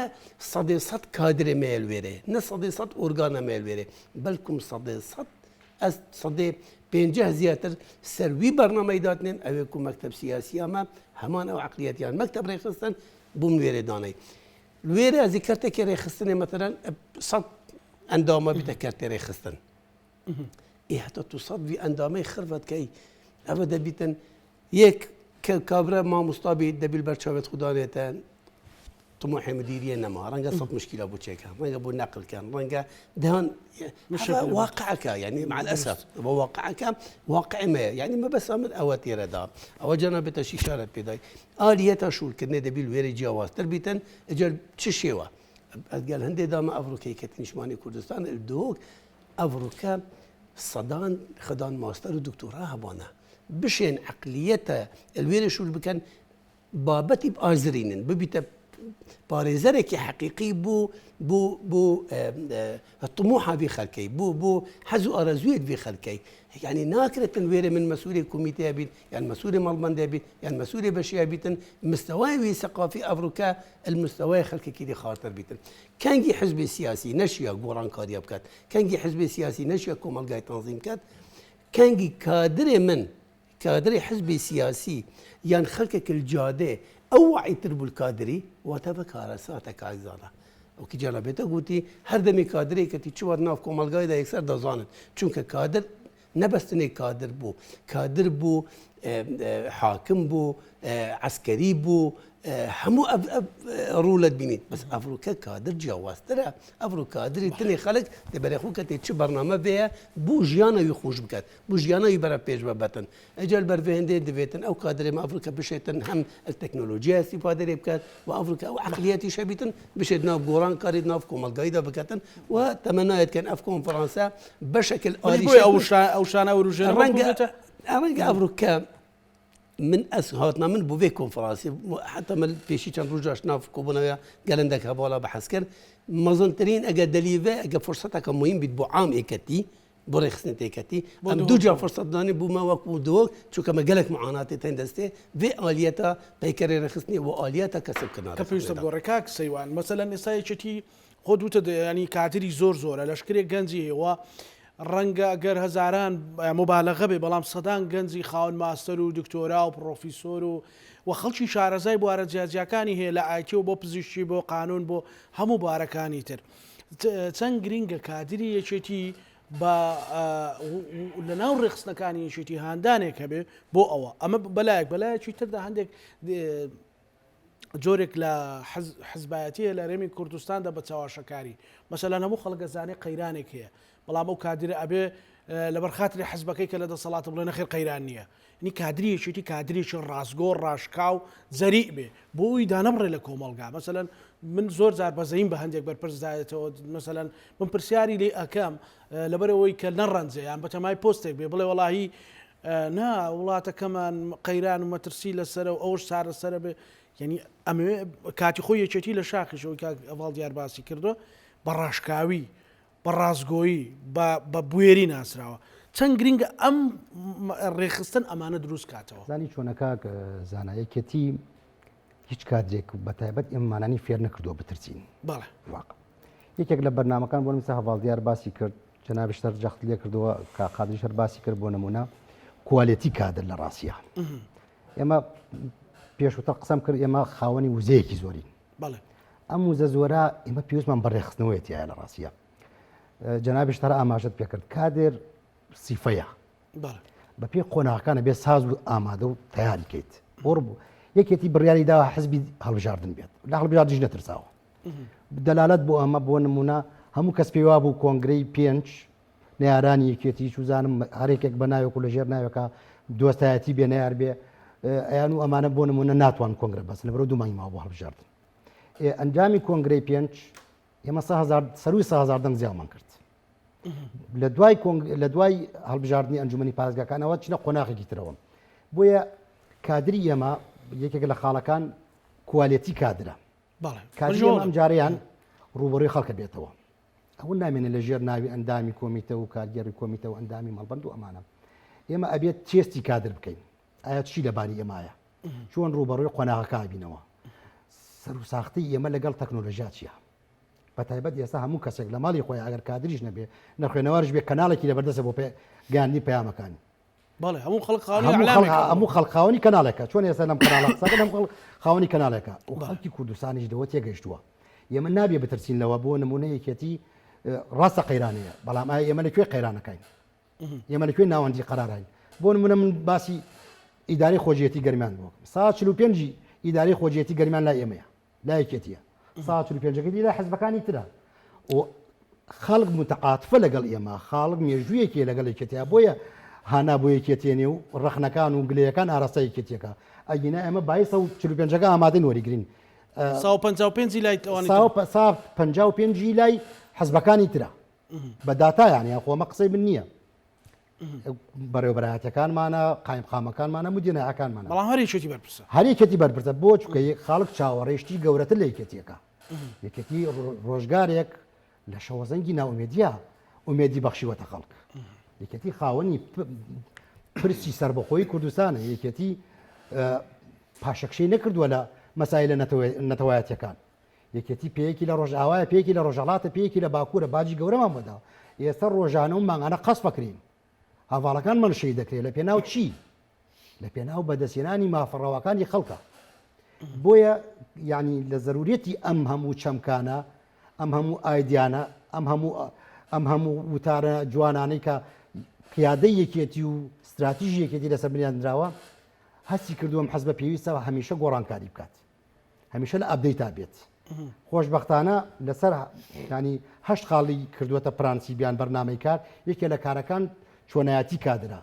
سەدێ سەد کادرێ مەیەل وێرێ نە سەدێ سەد ئۆرگانە مەیەل وێرێ بەلکم سەدێ سەد ئەس سەدێ پێنجە زیاتر سەروی بەرنامەی داتنێن ئەوێ کو مەکتەب سیاسی ئەمە هەمان ئەو عقلیەتیان مەکتەب ڕێکخستن بووم وێرێ دانەی لێرە ئەزی کەرتێکی ڕێکخستنێ مەتەرەن سەد ئەندامە بیتە کەرتێ ڕێکخستن ئێ هەتا تو سەد وی ئەندامەی خرڤت کەی ئەوە دەبیتن یەک کە کابرا مامۆستا بی دەبیل بەرچاوێت خودانێتە طموحی مدیریە نەما ڕەنگە سەد مشکلە بۆ چێکە ڕەنگە بۆ نەقلکەن ڕەنگە دهان واقعەکە یعنی مع الأسف واقعەکە واقعمەیە یعنی مەبەسا من ئەوە تێرەدا ئەوە جەنابێتە شیشارەت پێدای ئالیەتە شوورکردنێ دەبیل وێرە جیاوازتر بیتن ئەجەر چ شێوە ئەگەر هەندێ دامە ئەڤڕۆکەی کە نیشمانی کوردستان دهۆک ئەڤڕۆکە سەدان خدان ماستەر و دکتۆرا هەبانە بشێن عەقلیەتە الوێرە شور بکەن بابەتی ئازرینن ببیتە. پارێزەرێکی حەقیقی بۆ بۆ بۆ طموحا ڤی خەلکەی بۆ بۆ حەز و ئارەزووێت ڤی خەلکەی یعنی ناکرێتن وێرێ من مەسوولێ کومیتەیە بیت یان مەسوولێ مەڵبەندێ بیت یان مەسوولێ بەشیا بیتن مستەوای وی سەقافی ئەڤروکە المستەوای خەلکێکی دی خارتر بیتن کەنگی حزبی سیاسی نەشیا گۆڕانکاریە بکات کەنگی حزبی سیاسی نەشیا کۆمەڵگای تەنزیم کات کەنگی کادرێ من کادری حزبی سیاسی یان خەلکێک الجادێ ئەو وەعی تر بوو کادری واتە بە کارەساتە کاک زانا وەکی جەنابێتە گوتی هەر دەمی کادرێ کەتی چ وەر ناو کۆمەڵگایدا یەکسەر دەزانن چونکە کادر نەبەستنێ کادر بوو کادر بوو حاکم بوو عسکەری بوو هەموو ڕوولەت بینیت بەس ئەڤروکە کادر جیاوازترە ئەڤرو کادری تنێ خەڵک دەبەرێ خۆ کەتێ چ بەرنامە بێە بوو ژیانەوی خۆش بکات بو ژیانەوی بەرە پێش بەبەتن ئەجا لبەر ڤێ هندێ دڤێتن ئەو کادرێ مە ئەڤروکە بشێتن هەم التەکنۆلۆژیا ئستیفادە لێ بکات و ئەڤروکە ئەو عەقلیەتیش هەبیتن بشێت ناو گۆڕان کاریت ناو کۆمەڵگایدا بکەتن و تەمەنایەت کەن ئەف کۆنفرانسە بەشەکل ئاریشە بۆیە ئەو شا ئەو شانە وروژێنە ڕەنگە ڕەنگە ئەڤروکە من ئەس هاتنا من بۆ vê کۆنفرانسێ حتا من پێشی چەند ڕۆژ داشت ناو کۆبوونەوە گەلەندەک هەواڵە بەحەز کرد مەزنترین ئەگەر دەلیڤێ ئەگە فرسەتەکە مهم بیت بۆ عام ئێکەتی بۆ ڕێکخستنی تێکەتی ئەم دوو جار فرسەت دانێ بوومە وەکو دۆک چونکە مە گەلک معاناتی تەن دەستێ vê ئالیەتە پەیکەرێ ڕێکخستنی و ئالیەتە کەسب کردنا کە پێویستە بگۆڕێ کاک سەیوان مەسەلەن ئێستا یەکێتی خۆت وتت ینی کادری زۆر زۆرە لەشکرێک گەنجی هەیە و ڕەنگە گەر هەزاران مبالغە بێ بەڵام سەدان گەنجی خاوەن ماستەر و دکتۆرا و پڕۆفیسۆر و و خەڵکی شارەزای بوارە جیاجیاکانی هەیە لە ئایتی و بۆ پزیشکی بۆ قانون بۆ هەموو بوارەکانی تر چەند گرینگە کادری یەکێتی بە لە ناو ڕێکخستنەکانی یەکێتی هاندانێک هەبێ بۆ ئەوە ئەمە بەلایەک بەلایەکی تردا هەندێک جۆرێک لە حزبایەتیە لە رێمی کوردستاندا بە چاواشەکاری مەسەلەن هەموو خەڵک ئەزانێ قەیرانێک هەیە بەڵام ئەو کادرە ئەبێ لەبەر خاتری حزبەکەی کە لە دەسەڵاتە بڵێ نەخێر قەیران نییە نی کادری یەکێتی کادرێکی ڕاستگۆ ڕاشکاو جەریء بێ بۆ ئەوی دانەبڕێ لە کۆمەڵگا مەسەلەن من زۆر جار بەزەیم بە هەندێک بەرپرس دایەتەوە مەسەلەن من پرسیاری لێ ئەکەم لەبەرەوەی کە نەڕەنجێ یان بەتەمای پۆستێک بێ بڵێ وەڵاهی نا وڵاتەکەمان قەیران و مەترسی لەسەرە و ئەوش چارەسەرە بێ یعنی ئەمەوێ کاتی خۆی یەکێتی لە شاخیشەوەی کاک ئەڤاڵ دیار باسی کردووە بە ڕاشکاوی بە ڕاستگۆیی، بە بە بوێری ناسراوە. چەند گرینگە ئەم ڕێکخستن ئەمانە دروست کاتەوە. زانی چۆنە کاک زانا یەکێتی هیچ کادرێک بە تایبەت ئێمەمانانی فێر نەکردووە بترسین. بەڵێ. واقع. یەکێک لە بەرنامەکان بۆ نموونە هەڤاڵ دیار باسی کرد جەنابیشت هەر جەخت لێ کردەوە کاک قادریش هەر باسی کرد بۆ نموونە کوالێتی کادر لە ڕاستیە. ئێمە پێشووتر قسەم کرد ئێمە خاوەنی وزەیەکی زۆرین. بەڵێ. ئەم وزە زۆرە ئێمە پێویستمان بە ڕێکخستنەوەیە تیایە لە ڕاستیە. جەنابیشت هەر ئاماژەت پێکرد کادر سیفەیە. بەڵێ. بە پێی قۆناغەکانە بێ ساز و ئامادە و تەیاری کەیت. بۆ بوو یەکێتی بڕیاری داوە حزبی هەڵبژاردن بێت لە هەڵبژاردنیش نەترساوە. دەلالەت بۆ ئەمە بۆ نمونە هەموو کەس پێی وابوو کۆنگرەی پێنج نەیارانی یەکێتی چوزانم هەرێکێک بە ناوێک و لەژێر ناوێکە دۆستایەتی بێ نەیار بێ ئەیان و ئەمانە بۆ نمونە ناتوان کۆنگرە بەس لەبەرەوە دوو مانگی ماوە بۆ هەڵبژاردن ئەنجامی کۆنگرەی پێنج ئێمە سەروی 3000 دەنگ زیامان کرد لە دوای لە دوای هەڵبژاردننی ئەنجومنی پارێزگاکانەوە چنە قۆناغێکی ترەوە بۆیە کادری ئێمە یەکێک لە خاڵەکان کوالێتی کادرە کادری ئەم جاریان ڕوبەڕووی خەڵکە بێتەوە ئەوە نامێنێ لە ژێر ناوی ئەندامی کۆمیتە و کارگێڕی کۆمیتە و ئەندامی مەڵبەند و ئەمانە. ئێمە ئەبێت تێستی کادر بکەین. ئایا چی لەباری ئێمایە؟ چۆن ڕووبەڕووی قۆناغەکە ئەبینەوە؟ سەر و ساختەی ئێمە لەگەڵ تەکنۆلۆژیا چییە؟ بە تایبەت ئێستا هەموو کەسێک لە ماڵی خۆی ئەگەر کادریش نەبێ نەخوێنەوارش بێ کەناڵێکی لەبەردەستە بۆ پێ گەیاندنی پەیامەکانی. بەڵێ هەموو خەڵک خاوەنی هەموو خەڵک ئیعلامێکە. هەموو خەڵک خاوەنی کەناڵێکە چۆن ئێستا لەم کەناڵە قسە دەکەن هەموو خەڵک خاوەنی کەناڵێکە و خەڵکی کوردستانیش لەوە تێگەیشتووە ئێمە نابێ بترسین لەوە بۆ نمونە یەکێتی ڕاستە قەیرانەیە بەڵام ئایا ئێمە لە کوێ قەیرانەکەین ئێمە لە کوێ ناوەندی قەراراین بۆ نمونە من باسی ئیدارەی خۆجێتی گەرمیان بۆ سا 45 ئیدارەی خۆجێتی گەرمیان لای ئێمەیە لای یەکێتیە سا 45 ەکەی لای حزبەکانی ترە و خەڵک متعاتفە لەگەڵ ئێمە خاڵک مێژوویەکی لەگەڵ یەکێتیا بۆیە هانا بۆ یەکێتێنێ و ڕەخنەکان و گلەیەکان ئاراستە یەکێتیەکە ئەگینا ئێمە بای 145ەکە ئامادەین وەریگرین سا 55 لای ئەوانی تر. سا 55 لای حزبەکانی ترە بە داتایان یان خۆمە قسەی من نییە. بەڕێوەبەرایەتەکانمانە قایمقامەکانمانە مدینەکانمانە بەڵام هەر یەکێتی بەرپرسە هەر یەکێتی بەرپرسە بۆ چونکە خەڵک چاوەڕێشتی گەورەتر لە یەکێتیەکە یەکێتی ڕۆژگارێک لە شەوەزەنگی ناومێدیا ئومێدی بەخشیوەتە خەڵک یەکێتی خاوەنی پرسی سربەخۆی کوردستانە یەکێتی پاشەکشەی نەکردووە لە مەسایلە نەتەوایەتەکان یەکێتی پێیەکی لە ڕۆژئاوایە پێیەکی لە ڕۆژهەڵاتە پێیەکی لە باکوورە باجی گەورەمان بۆ داوە ئێستا ڕۆژانە و مانگانە قەسفەکرین هەڤاڵەکانمان شەهید دەکرێت لە پێناو چی لە پێناو بەدەستهێنانی مافە ڕەواکانی خەڵکە بۆیە یعنی لە زەرورەتی ئەم هەموو چەمکانە ئەم هەموو ئایدیانە ئەم هەموو ئەم هەموو وتارە جوانانەی کە قیادەی یەکێتی و ستراتیژی یەکێتی لەسەر بنیادنراوە هەستی کردووەم حەز بە پێویستە هەمیشە گۆڕانکاری بکات هەمیشە لە update ا بێت خۆشببختانە لەسەر ینی هەشت خاڵی کردووەتە پرانسیبیان بەرنمەی کار یەکێ لە کارەکان چۆنایەتی کادرە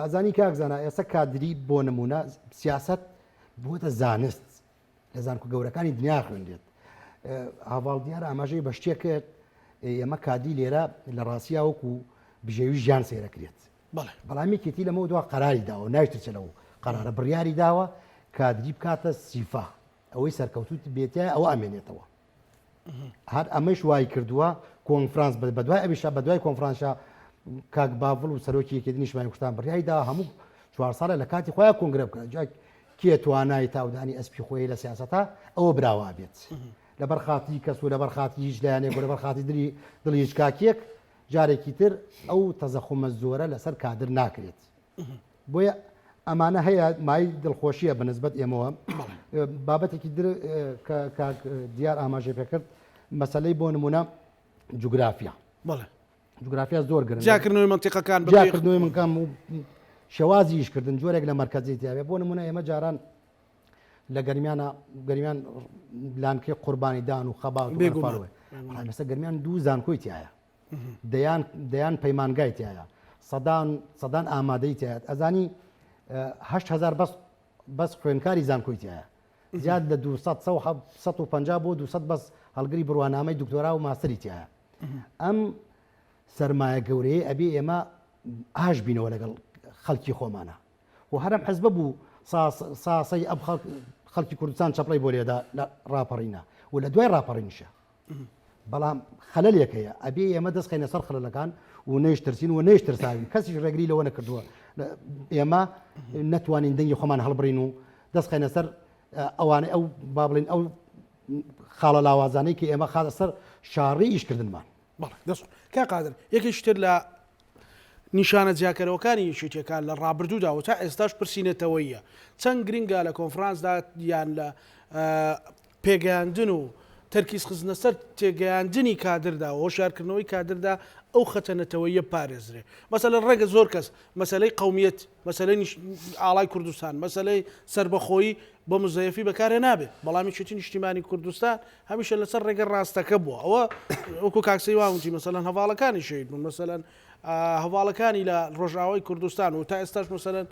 ئەزانی کاک زانا ئێستا کادری بۆ نمونە سیاست بووەتە زانست لە زانکۆ گەورەکانی دنیا خوێندێت هاواڵ دیار ئاماژەی بە شتێک کرد ئێمە کادری لێرە لە ڕاستیا وەکو بژێوی ژیان سێرەکرێت بەڵام یەکێتی لەمە دوا قەراری داوە نایترسێ لەو قەرارە بڕیاری داوە کادری بکاتە سیفا ئەوەی سەرکەوتوت بێتە ئەوە ئەمێنێتەوە هەر ئەمەش وای کردووە کۆنفرانس بەدوای ئەویشا بەدوای کۆنفرانسا کاک باڤڵ و سەرۆکی یەکێتی نیشتمانی کوردستان بڕیاری دا هەموو چوار ساڵە لە کاتی خۆیان کۆنگرە بکەن جا کێ توانای تاودانی ئەسپی خۆی لە سیاسەتا ئەوە براوا بێت لەبەر خاتری کەس و لەبەر خاتری هیچ لایەنێک و لەبەر خاتری دلی دڵی هیچ کاکێک جارێکی تر ئەو تەزەخومە زۆرە لەسەر کادر ناکرێت بۆیە ئەمانە هەیە مای دڵخۆشیە بە نسبەت ئێمەوە بابەتێکی در کە کاک دیار ئاماژەی پێکرد مەسلەی بۆ نمونە جوگرافیا بەڵێ جوگرافیا زۆر گرنگە جیاکردنەوەی مەنتیقەکان بە پێی جیاکردنەوەی منکەم و شێوازی ئیشکردن جۆرێک لە مەرکەزی تیاێ بۆ نمونە ئێمە جاران لە گەرمیانە گەرمیان لانکەی قوربانی دان و خەبات و بێگومان. ئەنفالەوە. بەڵام ئێستا گەرمیان دوو زانکۆی تایە دەیان دەیان پەیمانگای تایە سەدان سەدان ئامادەی تایە ئەزانی 8هزار بەس بەس خوێنکاری زانکۆی تایە زیاد لە 200 150 بۆ 200 بەس هەڵگری بڕوانامەی دکتۆرا و ماستەری تایە ئەم سەرمایە گەورەیە ئەبێ ئێمە ئاش بینەوە لەگەڵ خەڵکی خۆمانە و هەر ئەم حزبە بوو ساسەی ئەم خەڵکی کوردستان چەپڵەی بۆ لێدا لە ڕاپەڕینە و لە دوای ڕاپەڕینیشە بەڵام خەلەلێک هەیە ئەبێ ئێمە دەست خەینە سەر خەلەلەکان و نەیش ترسین و نەیش ترساوین کەسیش ڕێگری لەوە نەکردووە ئێمە نەتوانین دەنگی خۆمان هەڵبڕین و دەست خەینە سەر ئەوانەی ئەو با بڵین ئەو خاڵە لاوازانەی کە ئێمە خاتە سەر شاڕی ئیشکردنمان بەڵێ دەست کاک قادر یەکێکی تر لە نیشانە جیاکەرەوەکانی یەکێتیەکان لە ڕابردوودا و تا ئێستاش پرسی نەتەوەییە چەند گرنگە لە کۆنفرانسدا یان لە پێگەیاندن و تەرکیز خستنە سەر تێگەیاندنی کادردا و هۆشیارکردنەوەی کادردا ئەو خەتە نەتەوەییە پارێزرێ مەسەلەن ڕەنگە زۆر کەس مەسەلەی قەومیەت مەسەلەی ئاڵای کوردستان مەسەلەی سەربەخۆیی بۆ مزەیەفی بەکارێ نابێ بەڵام یەکێتی نیشتیمانی کوردستان هەمیشە لەسەر ڕێگە ڕاستەکە بووە ئەوە وەکو کاک سەیوا وتی مەسەلەن هەڤاڵەکانی شەهید بوون مەسەلەن هەڤاڵەکانی لە ڕۆژئاوای کوردستان و تا ئێستاش مەسەلەن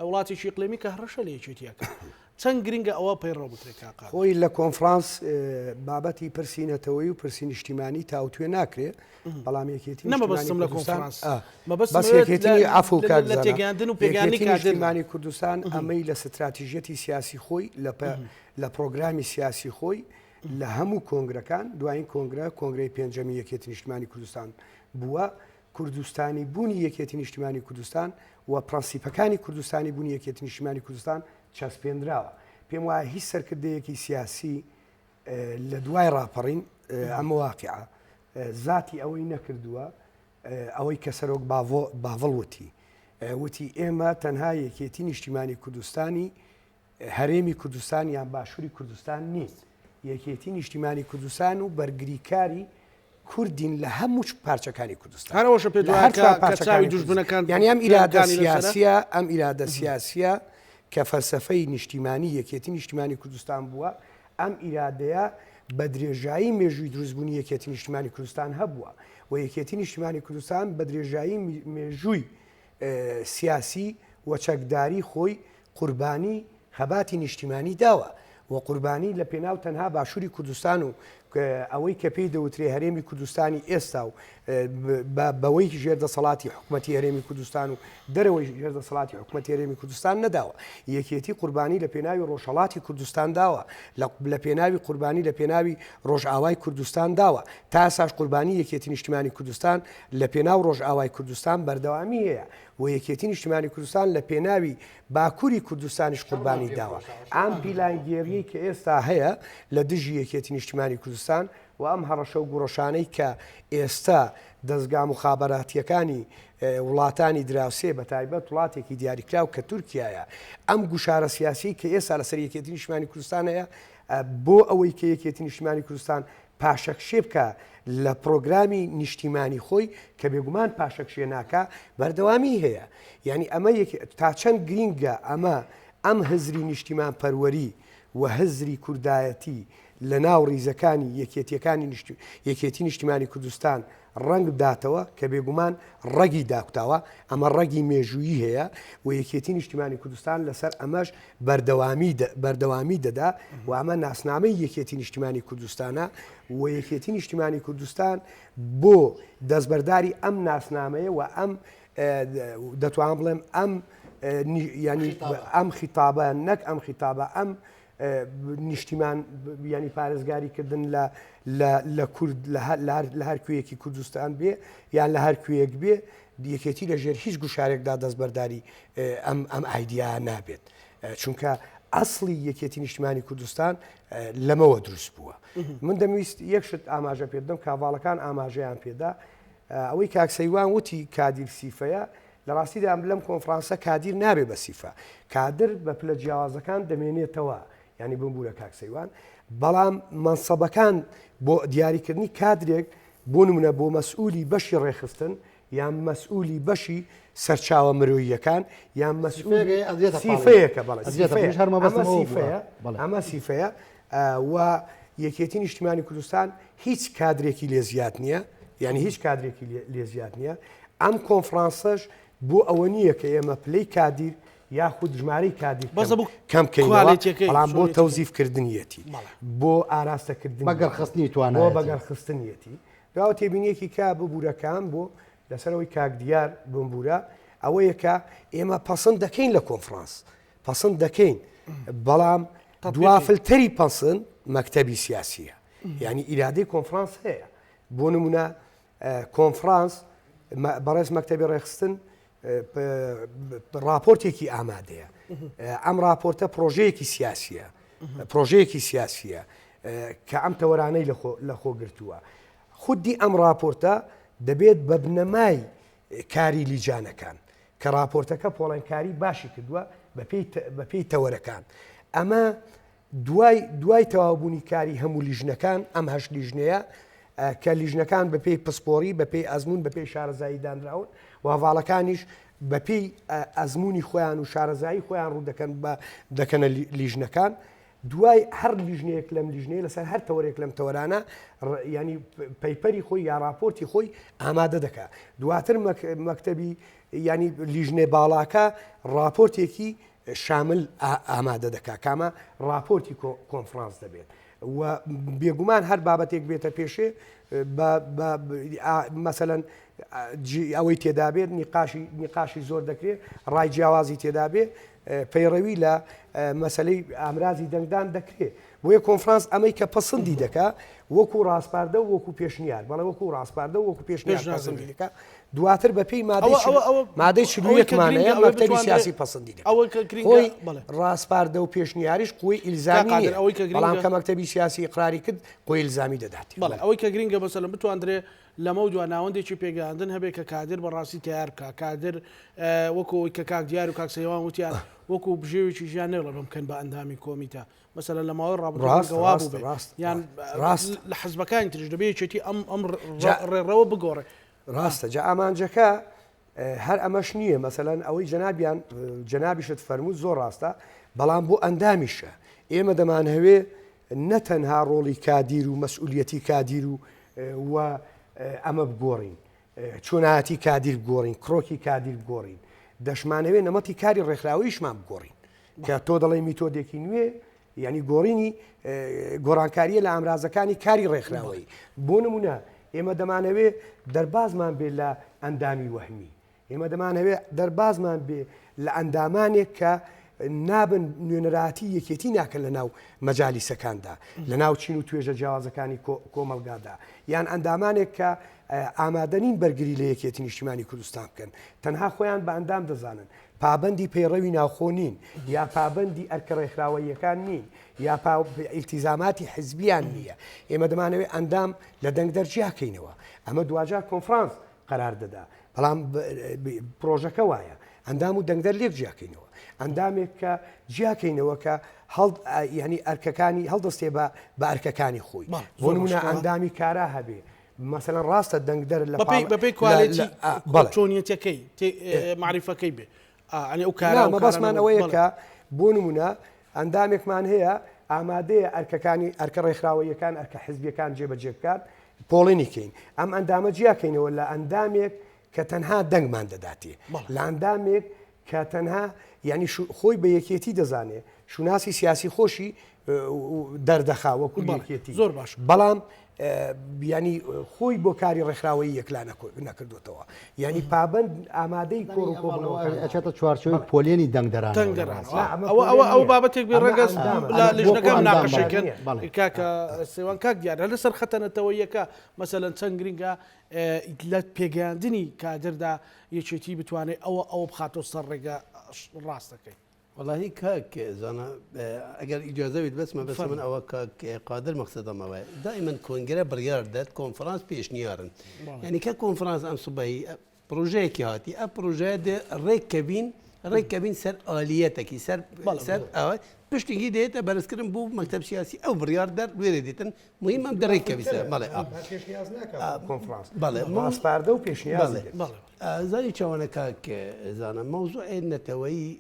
وڵاتێکی ئیقلیمی کە هەڕەشە لە یەکێتیەکە چەند گرنگە ئەوە پەیڕەو بکرێت کاک قادر؟ خۆی لە کۆنفرانس بابەتی پرسی نەتەوەیی و پرسی نیشتیمانی تاوتوێ ناکرێ بەڵام یەکێتی نە نیشتیمانی مەبەستم لە کوردستان کۆنفرانس ئا، مەبەستم بەس ئەوەیە یەکێتی لە عەفو لە کاک لە زانا تێگەیاندن و پێگەیاندنی یەکێتی کادردا نیشتیمانی کوردستان ئەمەی لە ستراتیژیەتی سیاسی خۆی لە پە لە پرۆگرامی سیاسی خۆی لە هەموو کۆنگرەکان دوایین کۆنگرە کۆنگرەی پێنجەمی یەکێتی نیشتمانی کوردستان بووە کوردستانی بوونی یەکێتی نیشتیمانی کوردستان و پرەنسیپەکانی کوردستانی بوونی یەکێتی نیشتیمانی کوردستان چەسپێنراوە. پێم وایە هیچ سەرکردەیەکی سیاسی لە دوای ڕاپەڕین ئەمە واقیعە زاتی ئەوەی نەکردووە ئەوەی کە سەرۆک باڤڵ وتی وتی ئێمە تەنها یەکێتی نیشتیمانی کوردستانی هەرێمی کوردستان یان باشووری کوردستان نین، یەکێتی نیشتیمانی کوردستان و بەرگریکاری کوردین لە هەموو پارچەکانی کوردستان. هەر ئەوەشە پێت لە وایە هەر کە چوار کە چاوی پارچەکانی کوردستان. دوژمنەکان یانی ئەم ئیرادە پێکانی لەسەرە؟ سیاسیە ئەم ئیرادە سیاسیە کە فەلسەفەی نیشتیمانی یەکێتی نیشتیمانی کوردستان بووە، ئەم ئیرادەیە بە درێژایی مێژووی دروستبوونی یەکێتی نیشتیمانی کوردستان هەبووە و یەکێتی نیشتیمانی کوردستان بە درێژایی مێژووی سیاسی و چەکداری خۆی قوربانی خەباتی نیشتیمانی داوە و و قوربانی لە پێناو تەنها باشووری کوردستان و ئەوەی کە پێی دەوترێ هەرێمی کوردستانی ئێستا و بەوەی ژێر دەسەڵاتی حکومەتی هەرێمی کوردستان و دەرەوەی ژێر دەسەڵاتی حکومەتی هەرێمی کوردستان نەداوە. یەکێتی قوربانی لە پێناوی ڕۆژهەڵاتی کوردستان داوە، لە پێناوی قوربانی لە پێناوی ڕۆژئاوای کوردستان داوە. تا ئێستاش قوربانی یەکێتی نیشتیمانی کوردستان لە پێناو ڕۆژئاوای کوردستان بەردەوامی هەیە و یەکێتی نیشتیمانی کوردستان لە پێناوی باکوری کوردستانیش قوربانی داوە. ئەم پیلانگێریەی کە ئێستا هەیە لە دژی یەکێتی نیشتیمانی کوردستان و ئەم هەڕەشە و گوڕەشانەی کە ئێستا دەزگا موخابەراتیەکانی وڵاتانی دراوسێ بە تایبەت وڵاتێکی دیاریکراو کە تورکیایە ئەم گوشارە سیاسیەی کە ئێستا لەسەر یەکێتی نیشتیمانی کوردستان هەیە بۆ ئەوەی کە یەکێتی نیشتیمانی کوردستان پاشەکشێ بکا لە پرۆگرامی نیشتیمانی خۆی کە بێگومان پاشەکشێ ناکا بەردەوامی هەیە یعنی ئەمە تا چەند گرینگە ئەمە ئەم هزری نیشتیمان پەروەری و هزری کوردایەتی لە ناو ڕیزەکانی یەکێتیەکانی یەکێتی نیشتیمانی کوردستان ڕەنگ بداتەوە کە بێگومان ڕەگی داکوتاوە ئەمە ڕەگی مێژوویی هەیە و یەکێتی نیشتیمانی کوردستان لەسەر ئەمەش بەردەوامی بەردەوامی دەدا و ئەمە ناسنامەی یەکێتی نیشتیمانی کوردستانە و یەکێتی نیشتیمانی کوردستان بۆ دەستبەرداری ئەم ناسنامەیە و ئەم دەتوانم بڵێم ئەم ینی ئەم خیتابە نەک ئەم خیتابە ئەم نیشتیمان ینی پارێزگاری کردن لە لە کورد لە هەر کوێیەکی کوردستان بێ یان لە هەر کوێیەک بێ یەکێتی لە ژێر هیچ گوشارێکدا دەستبەرداری ئەم ئەم ئایدیا نابێت چونکە ئەسڵی یەکێتی نیشتمانی کوردستان لەمەوە دروست بووە من دەمویست یەک شت ئاماژە پێ بدەم کاڤاڵەکان ئاماژەیان پێدا ئەوەی کاک سەیوان وتی کادیر سیفەیە لە ڕاستیدا لەم کۆنفرانسە کادیر نابێ بە سیفە کادر بە پلە جیاوازەکان دەمێنێتەوە یانی بمبوورە کاک سەیوان بەڵام مەنسەبەکان بۆ دیاریکردنی کادرێک بۆ نمونە بۆ مەسئولی بەشی ڕێکخستن یان مەسئولی بەشی سەرچاوە مرۆییەکان یان مەسئولی سیفەیەکە بەڵێ سیفەیە ئەمە سیفەیە و یەکێتی نیشتیمانی کوردستان هیچ کادرێکی لێ زیاد نییە یعنی هیچ کادرێکی لێ زیاد نییە ئەم کۆنفرانسەش بۆ ئەوە نییە کە ئێمە پلەی کادیر یاخود ژمارەی کادیر کەم بکەینەوە بەڵام بۆ تەوزیفکردنیەتی بۆ ئاراستەکردن بەگەڕخستنی توانای بۆ بەگەڕخستنیەتی داوە تێبینیەکی کە ببورەکان بۆ لەسەرەوەی کاک دیار بمبورە ئەوەیە کە ئێمە پەسند دەکەین لە کۆنفرانس پەسند دەکەین بەڵام دوافلتەری پەسند مەکتەبی سیاسیە یعنی ئیرادەی کۆنفرانس هەیە بۆ نمونە کۆنفرانس بەڕێز مەکتەبی ڕێخستن ڕاپۆرتێکی ئامادەیە ئەم ڕاپۆرتە پرۆژەیەکی سیاسیە پرۆژەیەکی سیاسیە کە ئەم تەوەرانەی لە خۆ گرتووە خودی ئەم ڕاپۆرتە دەبێت بە بنەمای کاری لیجانەکان کە ڕاپۆرتەکە پۆڵێنکاری باشی کردووە بەپێی تەوەرەکان ئەمە دوای دوای تەواوبوونی کاری هەموو لیژنەکان، ئەم هەشت لیژنەیە کە لیژنەکان بەپێی پسپۆڕی، بەپێی ئەزموون، بەپێی شارەزایی دانراون و هەڤاڵەکانیش بەپێی ئەزموونی خۆیان و شارەزایی خۆیان ڕوو دەکەن بە دەکەنە لیژنەکان. دوای هەر لیژنەیەک لەم لیژنەیە لەسەر هەر تەوەرێک لەم تەوەرانە ینی paper ی خۆی یا راپۆرتی خۆی ئامادە دەکا دواتر مەکتەبی ینی لیژنێ باڵاکە راپۆرتێکی شامل ئامادە دەکا کامە ڕاپۆرتی کۆنفرانس دەبێت و بێگومان هەر بابەتێک بێتە پێشێ مەسەەن ئەوەی تێدابێت نیقاشی نیقاشی زۆر دەکرێت ڕای جیاوازی تێدابێ پەیڕەوی لە مەسلەی ئامرازی دەنگدان دەکرێت بۆیە کۆنفرانس ئەمەی کە پەسەندی دەکا وەکو ڕاسپاردە و وەکو پێشنیار بەڵێ وەکو ڕاسپاردە و وەکو پێشنیار پەسەندی دەکا دواتر بە پێی مادەی مادەی 41مانەیە مەکتەبی سیاسی پەسەندی دەکا خۆی ڕاسپاردە و پێشنیاریش قوەی ئیلزامی نییە بەڵام کە مەکتەبی سیاسی ئیقراری کرد قوەی ئیلزامی دەدات. بەڵێ ئەوەی کە گرینگە مەسەلەن بتواندرێ لەمەودوا ناوەندێکی پێگەیاندن هەبێ کە کادر بە ڕاستی تەیار بکا کادر وەکو ئەوەی کە کاک دیار و کاک سەیوان وتیان وەکو بژێوێکی ژیان نەیڵێ بمکەن بە ئەندامی کۆمیتە مەسەلەن لە ماوەی ڕابردوو ڕاستە، ڕەنگە وا ڕاستە، بووبێ ڕاستە، یان ڕاستە. لە حزبەکانی تریش دەبێ یەکێتی ئەم ئەم جا ڕێڕەوە بگۆڕێ. ڕاستە جا ئامانجەکە هەر ئەمەش نییە مەسەلەن ئەوەی جەنابیان جەنابیشت فەرموو زۆر ڕاستە بەڵام بۆ ئەندامیشە ئێمە دەمانهەوێ نە تەنها ڕۆڵی کادیر و مەسئولیەتی کادیر و و ئەمە بگۆڕین چۆنایەتی کادیر بگۆڕین کرۆکی کادیر بگۆڕین دەشمانەوێ نەمەتی کاری ڕێکخراوەیشمان بگۆڕین کە تۆ دەڵێی میتۆدێکی نوێ. یعنی گۆڕینی گۆڕانکاریە لە ئامرازەکانی کاری ڕێکخراوەیی بۆ نمونە ئێمە دەمانەوێ دەربازمان بێت لە ئەندامی وەهمی ئێمە دەمانەوێت دەربازمان بێ لە ئەندامانێک کە نابن نوێنەراتی یەکێتی ناکەن لە ناو مەجالیسەکاندا لە ناو چین و توێژە جیاوازەکانی کۆمەلگادا یان ئەندامانێک کە ئامادە نین بەرگری لە یەکێتی نیشتیمانی کوردستان بکەن تەنها خۆیان بە ئەندام دەزانن پابەندی پەیڕەوی ناوخۆ نین یا پابەندی ئەرکە ڕێکخراوەییەکان نین یا ئیلتیزاماتی حزبیان نییە ئێمە دەمانەوێت ئەندام لە دەنگدەر جیاکەینەوە ئەمە دواجار کۆنفرانس قەرار دەدا بەڵام پرۆژەکە وایە ئەندام و دەنگدەر لێک جیاکەینەوە ئەندامێک کە جیاکەینەوە کە هەڵ ینی ئەرکەکانی هەڵدەستێ بە بە ئەرکەکانی خۆی بۆ نمونە ئەندامی کارا هەبێ مەسەلەن ڕاستە دەنگدەر لە بەپێی کوالێتی چۆنیەتەکەی معریفەکەی بێ ئەنی ئەو کارە مەبەستمان ئەوەیە کە بۆ نمونە ئەندامێکمان هەیە ئامادەیە ئەرکەکانی ئەرکە ڕێکخراوەیەکان ئەرکە حزبیەکان جێبەجێ بکات پۆڵێنی کەین ئەم ئەندامە جیاکەینەوە لە ئەندامێک کە تەنها دەنگمان دەداتێ لە ئەندامێک کە تەنها یعنی خۆی بە یەکێتی دەزانێ شوناسی سیاسی خۆشی دەردەخا وەکو یەکێتی زۆر باش بەڵام ینی خۆی بۆ کاری ڕێکخراوەی یەکلا نەکردوتەوە ینی پابند ئامادەی کۆڕ و کۆبوونەوە ئەچێتە چوارچێوەی پۆلێنی دەنگدەران دەنگدەران ئەوە ئەوە ئەو بابەتێک بێ ڕەگەز لە لیژنەکە مناقەشەکەن کاکە سێوان کاک دیار لەسەر خەتە نەتەوەیەکە مەسەلەن چەند گرنگە لە پێگەیاندنی کادردا یەکێتی بتوانێت ئەوە ئەوە بخاتەوە سەر ڕێگە ڕاستەکەی. وەڵاهی کاک زانا ئەگەر ئیجازە بیت بەس مەبەست من ئەوە کاک قادر مەقسەدەم ئەوەیە دائیمەن کۆنگرە بڕیار دەت کۆنفرانس پێشنیارن یعنی کە کۆنفرانس ئەم سبەی پرۆژەیەکی هاتی ئە پرۆژەیە دێ ڕێک کەبین ڕێک کەبین سەر ئالیەتێکی سەر سەر ئەوە پشتیگی دێتە بەرزکردن بۆ مەکتەب سیاسی ئەو بڕیار دەر وێرە دێتن مهم ئەم دەڕێک کەویسە بەڵێ پێشنیاز ناکات کۆنفرانس بەڵێ ڕاسپاردە و پێشنیاز بەڵێ زانی چاوانە کاک زانا مەوزوعێ نەتەوەیی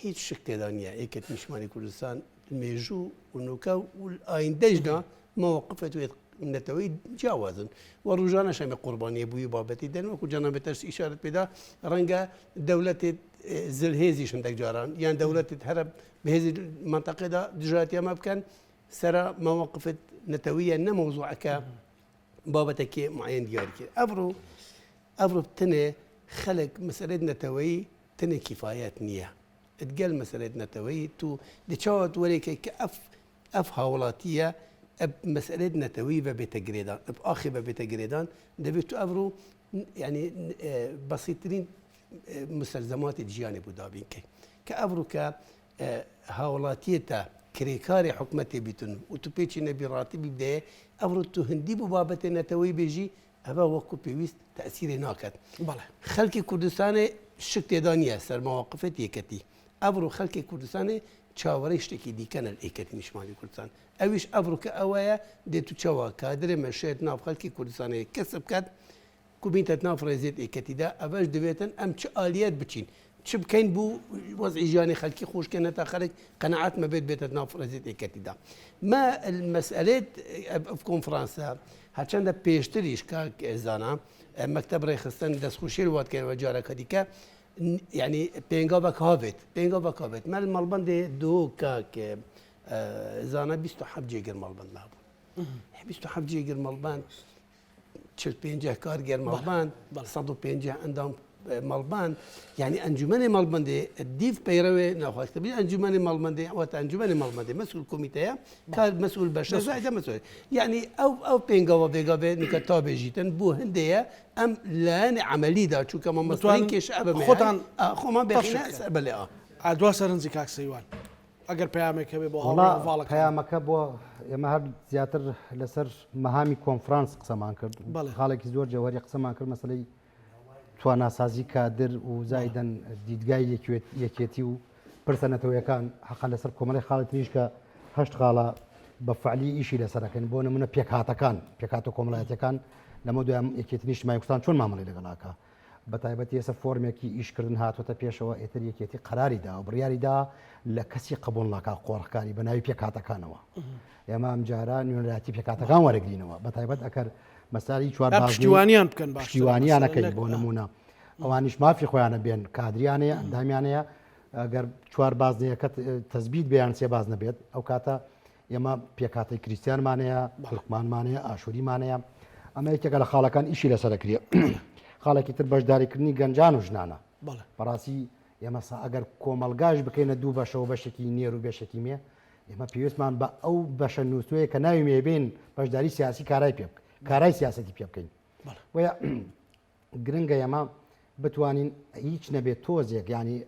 هیچ شک تێدا نییە یەکێتی نیشتمانی کوردستان مێژوو و نوکە و ئایندەشدا مەوقفێت وێت نەتەوەی جیاوازن و ڕژانە شەمە قوربانیە بووی بابەتی دەن وەکو جەنابێت تەش ئیشارەت پێدا ڕەنگە دەولەتێت زلهێزیش هەندێک جاران یان دەولەتێت هەرە بەهێزی منتەقێدا دژایەتی ئەمە بکەن سەرە مەوقفت نەتەویە نە مەوزوعەکە بابەتەکێ معەن دیاری کرد ئەڤڕۆ ئەڤڕۆ تنێ خەلک مەسەلەت نەتەوەیی تنێ کیفایەت نییە اتگەل مەسەلەت نەتەوەیی تو دچاوت وەرێکە کە ئەف ئەف هاوڵاتیە ئەب مەسەلەت نەتەوەیی بە بێتە گرێدان ئەب ئاخێ بە بێتە گرێدان دەبێت تو ئەڤڕۆ یعنی بەسیترین مستلزماتی ژیانی بۆ دابین کەی کە ئەڤڕۆ کە هاوڵاتیەتە کرێکاری حکومەتێ بیتن و تو پێچی نەبی ڕاتبی بدەیە ئەوڕۆ تو هندی بوو بابەتێ نەتەوەی بێژی ئەوە وەکو پێویست تەسیرێ ناکات بەڵێ خەلکی کوردستانێ شک تێدا نییە سەر مەواقفێت یەکەتی ئەڤڕۆ خەلکی کوردستانێ چاوەڕێی شتێکی دیکەنە لە یەکەتی نیشتمانی کوردستان ئەویش ئەڤڕۆکە ئەوەیە دێت و چەوە کادرێ مەشێت ناو خەلکی کوردستانێ کەسب بکات کو بینتە ناف ڕێزێت ئێکەتیدا ئەڤەش دڤێتن ئەم چ ئالیەت بچین چ بکەین بوو وەزعی ژیانی خەلکی خۆش کەن هەتا خەلک قەناعەت مەبێت بێتە ناف ڕێزێت ئێکەتیدا مە مەسئەلێت ئەف کۆنفرانسە هەرچەندە پێشتریش کاک زانا مەکتەب ڕێخستن دەستخۆشی وات کەنەوە جارەکە دیکە یعنی پێنگاوەک هاوێت پێنگاوەک هاوێت مەل مەڵبەندێ دوو کاک زانا 27 جێگر مەڵبەند مابوو 27 جێگر مەڵبەند 40 50 کارگەر مەڵبان 150 ئەندام مەڵبان یعنی ئەنجومەنی مەڵبندێ دیف پەیڕەوێ ناخواستە بی ئەنجومەنی مەڵبندێ واتە ئەنجومەنی مەڵبندێ مەسئول کۆمیتەیە کار مەسئول بەشە زایدە مەسئول یعنی ئەو ئەو پێنگەوە بێگا بێ نکە تا بێژیتن بۆ هەندەیە ئەم لایەنی عملیدا چونکە مەمەستوان کێشە ئەبە خۆتان خۆمان بێخینە سەر بەلێ دوا سەرنجی کاک سەیوان ئەگەر پەیامێک هەبێ بۆ وەڵا هاوڕێ هەڤاڵەکان. پەیامەکە بۆ ئێمە هەر زیاتر لەسەر مەهامی کۆنفرانس قسەمان کرد و بەڵێ. خاڵێکی زۆر جەوهەری قسەمان کرد مەسەلەی تواناسازی کادر و زایدەن دیدگای یەکێت- یەکێتی و پرسە نەتەوەیەکان حەقە لەسەر کۆمەڵی خاڵی تریش کە هەشت خاڵە بە فعلی ئیشی لەسەرەکەن بۆ نمونە پێکهاتەکان پێکهاتە کۆمەڵایەتیەکان لەمە دوای یەکێتی نیشتمانی کوردستان چۆن مامەڵەی لەگەڵاکە بەتایبەتی ئێستا فۆرمێکی ئیشکردن هاتۆتە پێشەوە ئێتر یەکێتی قەراری دا و بڕیاری دا لە کەسی قبوڵ ناکا قۆرخکاری بە ناوی پێکهاتەکانەوە ئێمە ئەمجارە نوێنەرایەتی پێکهاتەکان وەرەگرینەوە بەتایبەت ئەکەر مەساری چوار یا بازنەی پشتیوانیان بکەن باشترە پشتیوانیانەکەی مەسەلەن بۆ نەک نمونە ئەوانیش مافی خۆیانە بێن کادریانەیە ئەندامیانەیە. ئەگەر چوار بازنەیەکەت تەزبیت بێ یان سێ بازنە بێت ئەو کاتە ئێمە پێکهاتەی کریستیانمان هەیە تورکمانمان هەیە ئاشووریمان هەیە ئەمە یەکێکە لە خاڵەکان ئیشی لەسەر دەکرێت خاڵێکی تر بەشداریکردنی گەنجان و ژنانە بەڕاستی ئێمە سا ئەگەر کۆمەڵگاش بکەینە دوو بەشەوە بەشێکی نێر و بەشێکی مێ ئێمە پێویستمان بە ئەو بەشە نووسوەیە کە ناوی مێ بین بەشداری سیاسی کارای پێ کارای سیاسەتی پێ بکەین بۆیە گرنگە ئێمە بتوانین هیچ نەبێت تۆزێک ینی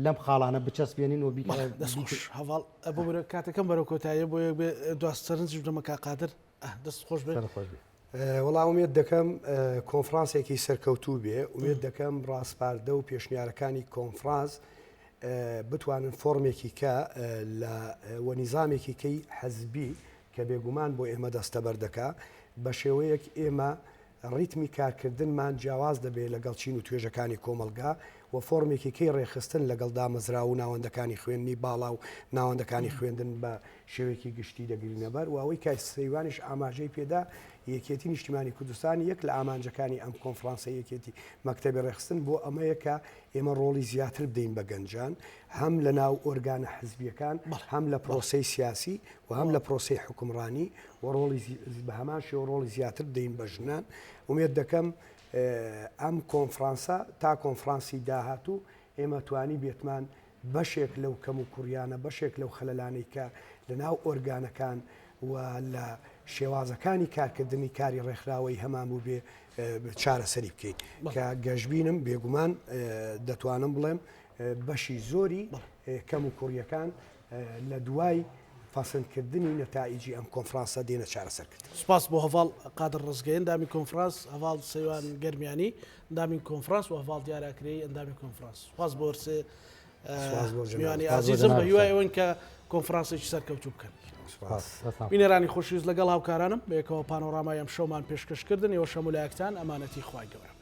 لەم خاڵانە بچەسپێنین و بیکەین. دەست خۆش هەڤاڵ ببورە کاتەکەم بەرەو کۆتاییە بۆ یەک بێ دوا سەرنجیش بدەمە کاک قادر دەست خۆش بێت. سەر خۆش بێ. وەڵا ئومێد دەکەم کۆنفرانسێکی سەرکەوتوو بێ، ئومێد دەکەم ڕاسپاردە و پێشنیارەکانی کۆنفرانس بتوانن فۆرمێکی کە لە و نیزامێکی کەی حزبی کە بێگومان بۆ ئێمە دەستەبەر دەکا بە شێوەیەک ئێمە ڕیتمی کارکردنمان جیاواز دەبێت لەگەڵ چین و توێژەکانی کۆمەڵگا و فۆرمێکی کەی ڕێکخستن لەگەڵ دامەزراو و ناوەندەکانی خوێندنی باڵا و ناوەندەکانی خوێندن بە شێوەیەکی گشتی دەگرینەبەر و ئەوەی کاک سەیوانیش ئاماژەی پێدا یەکێتی نیشتیمانی کوردستان یەک لە ئامانجەکانی ئەم کۆنفرانسەی یەکێتی مەکتەبی ڕێکخستن بۆ ئەمەیە کە ئێمە ڕۆڵی زیاتر بدەین بە گەنجان هەم لە ناو ئۆرگانە حزبیەکان هەم لە پرۆسەی سیاسی و هەم لە پرۆسەی حوکمڕانی و ڕۆڵی بە هەمان شێوە ڕۆڵی زیاتر بدەین بە ژنان. ئومێد دەکەم ئەم کۆنفرانسە تا کۆنفرانسی داهاتوو ئێمە توانی بێتمان بەشێک لەو کەم و کوڕیانە، بەشێک لەو خەلەلانەی کە لە ناو ئۆرگانەکان و لە شێوازەکانی کارکردنی کاری ڕێکخراوەی هەمان بووبێ چارەسەری بکەین کە گەشبینم بێگومان دەتوانم بڵێم بەشی زۆری کەم و کوڕیەکان لە دوای پەسەندکردنی نەتائیجی ئەم کۆنفرانسە دێنە چارەسەرکردن. سوپاس بۆ هەڤاڵ قادر ڕزگەی ئەندامی کۆنفرانس، هەڤاڵ سەیوان گەرمیانی ئەندامی کۆنفرانس و هەڤاڵ دیار ئاکرەیی ئەندامی کۆنفرانس. سوپاس بۆ هەرسێ میوانی ئازیزم بە هیوای ئەوەین کە کۆنفرانسێکی سەرکەوتوو بکەن. بینەرانی خۆشویست لەگەڵ هاوکارانم بەیەکەوە پانۆرامای ئەمشەومان پێشکەش کردن، ئێوەش هەموو لایەکتان ئەمانەتی خوای گەورە.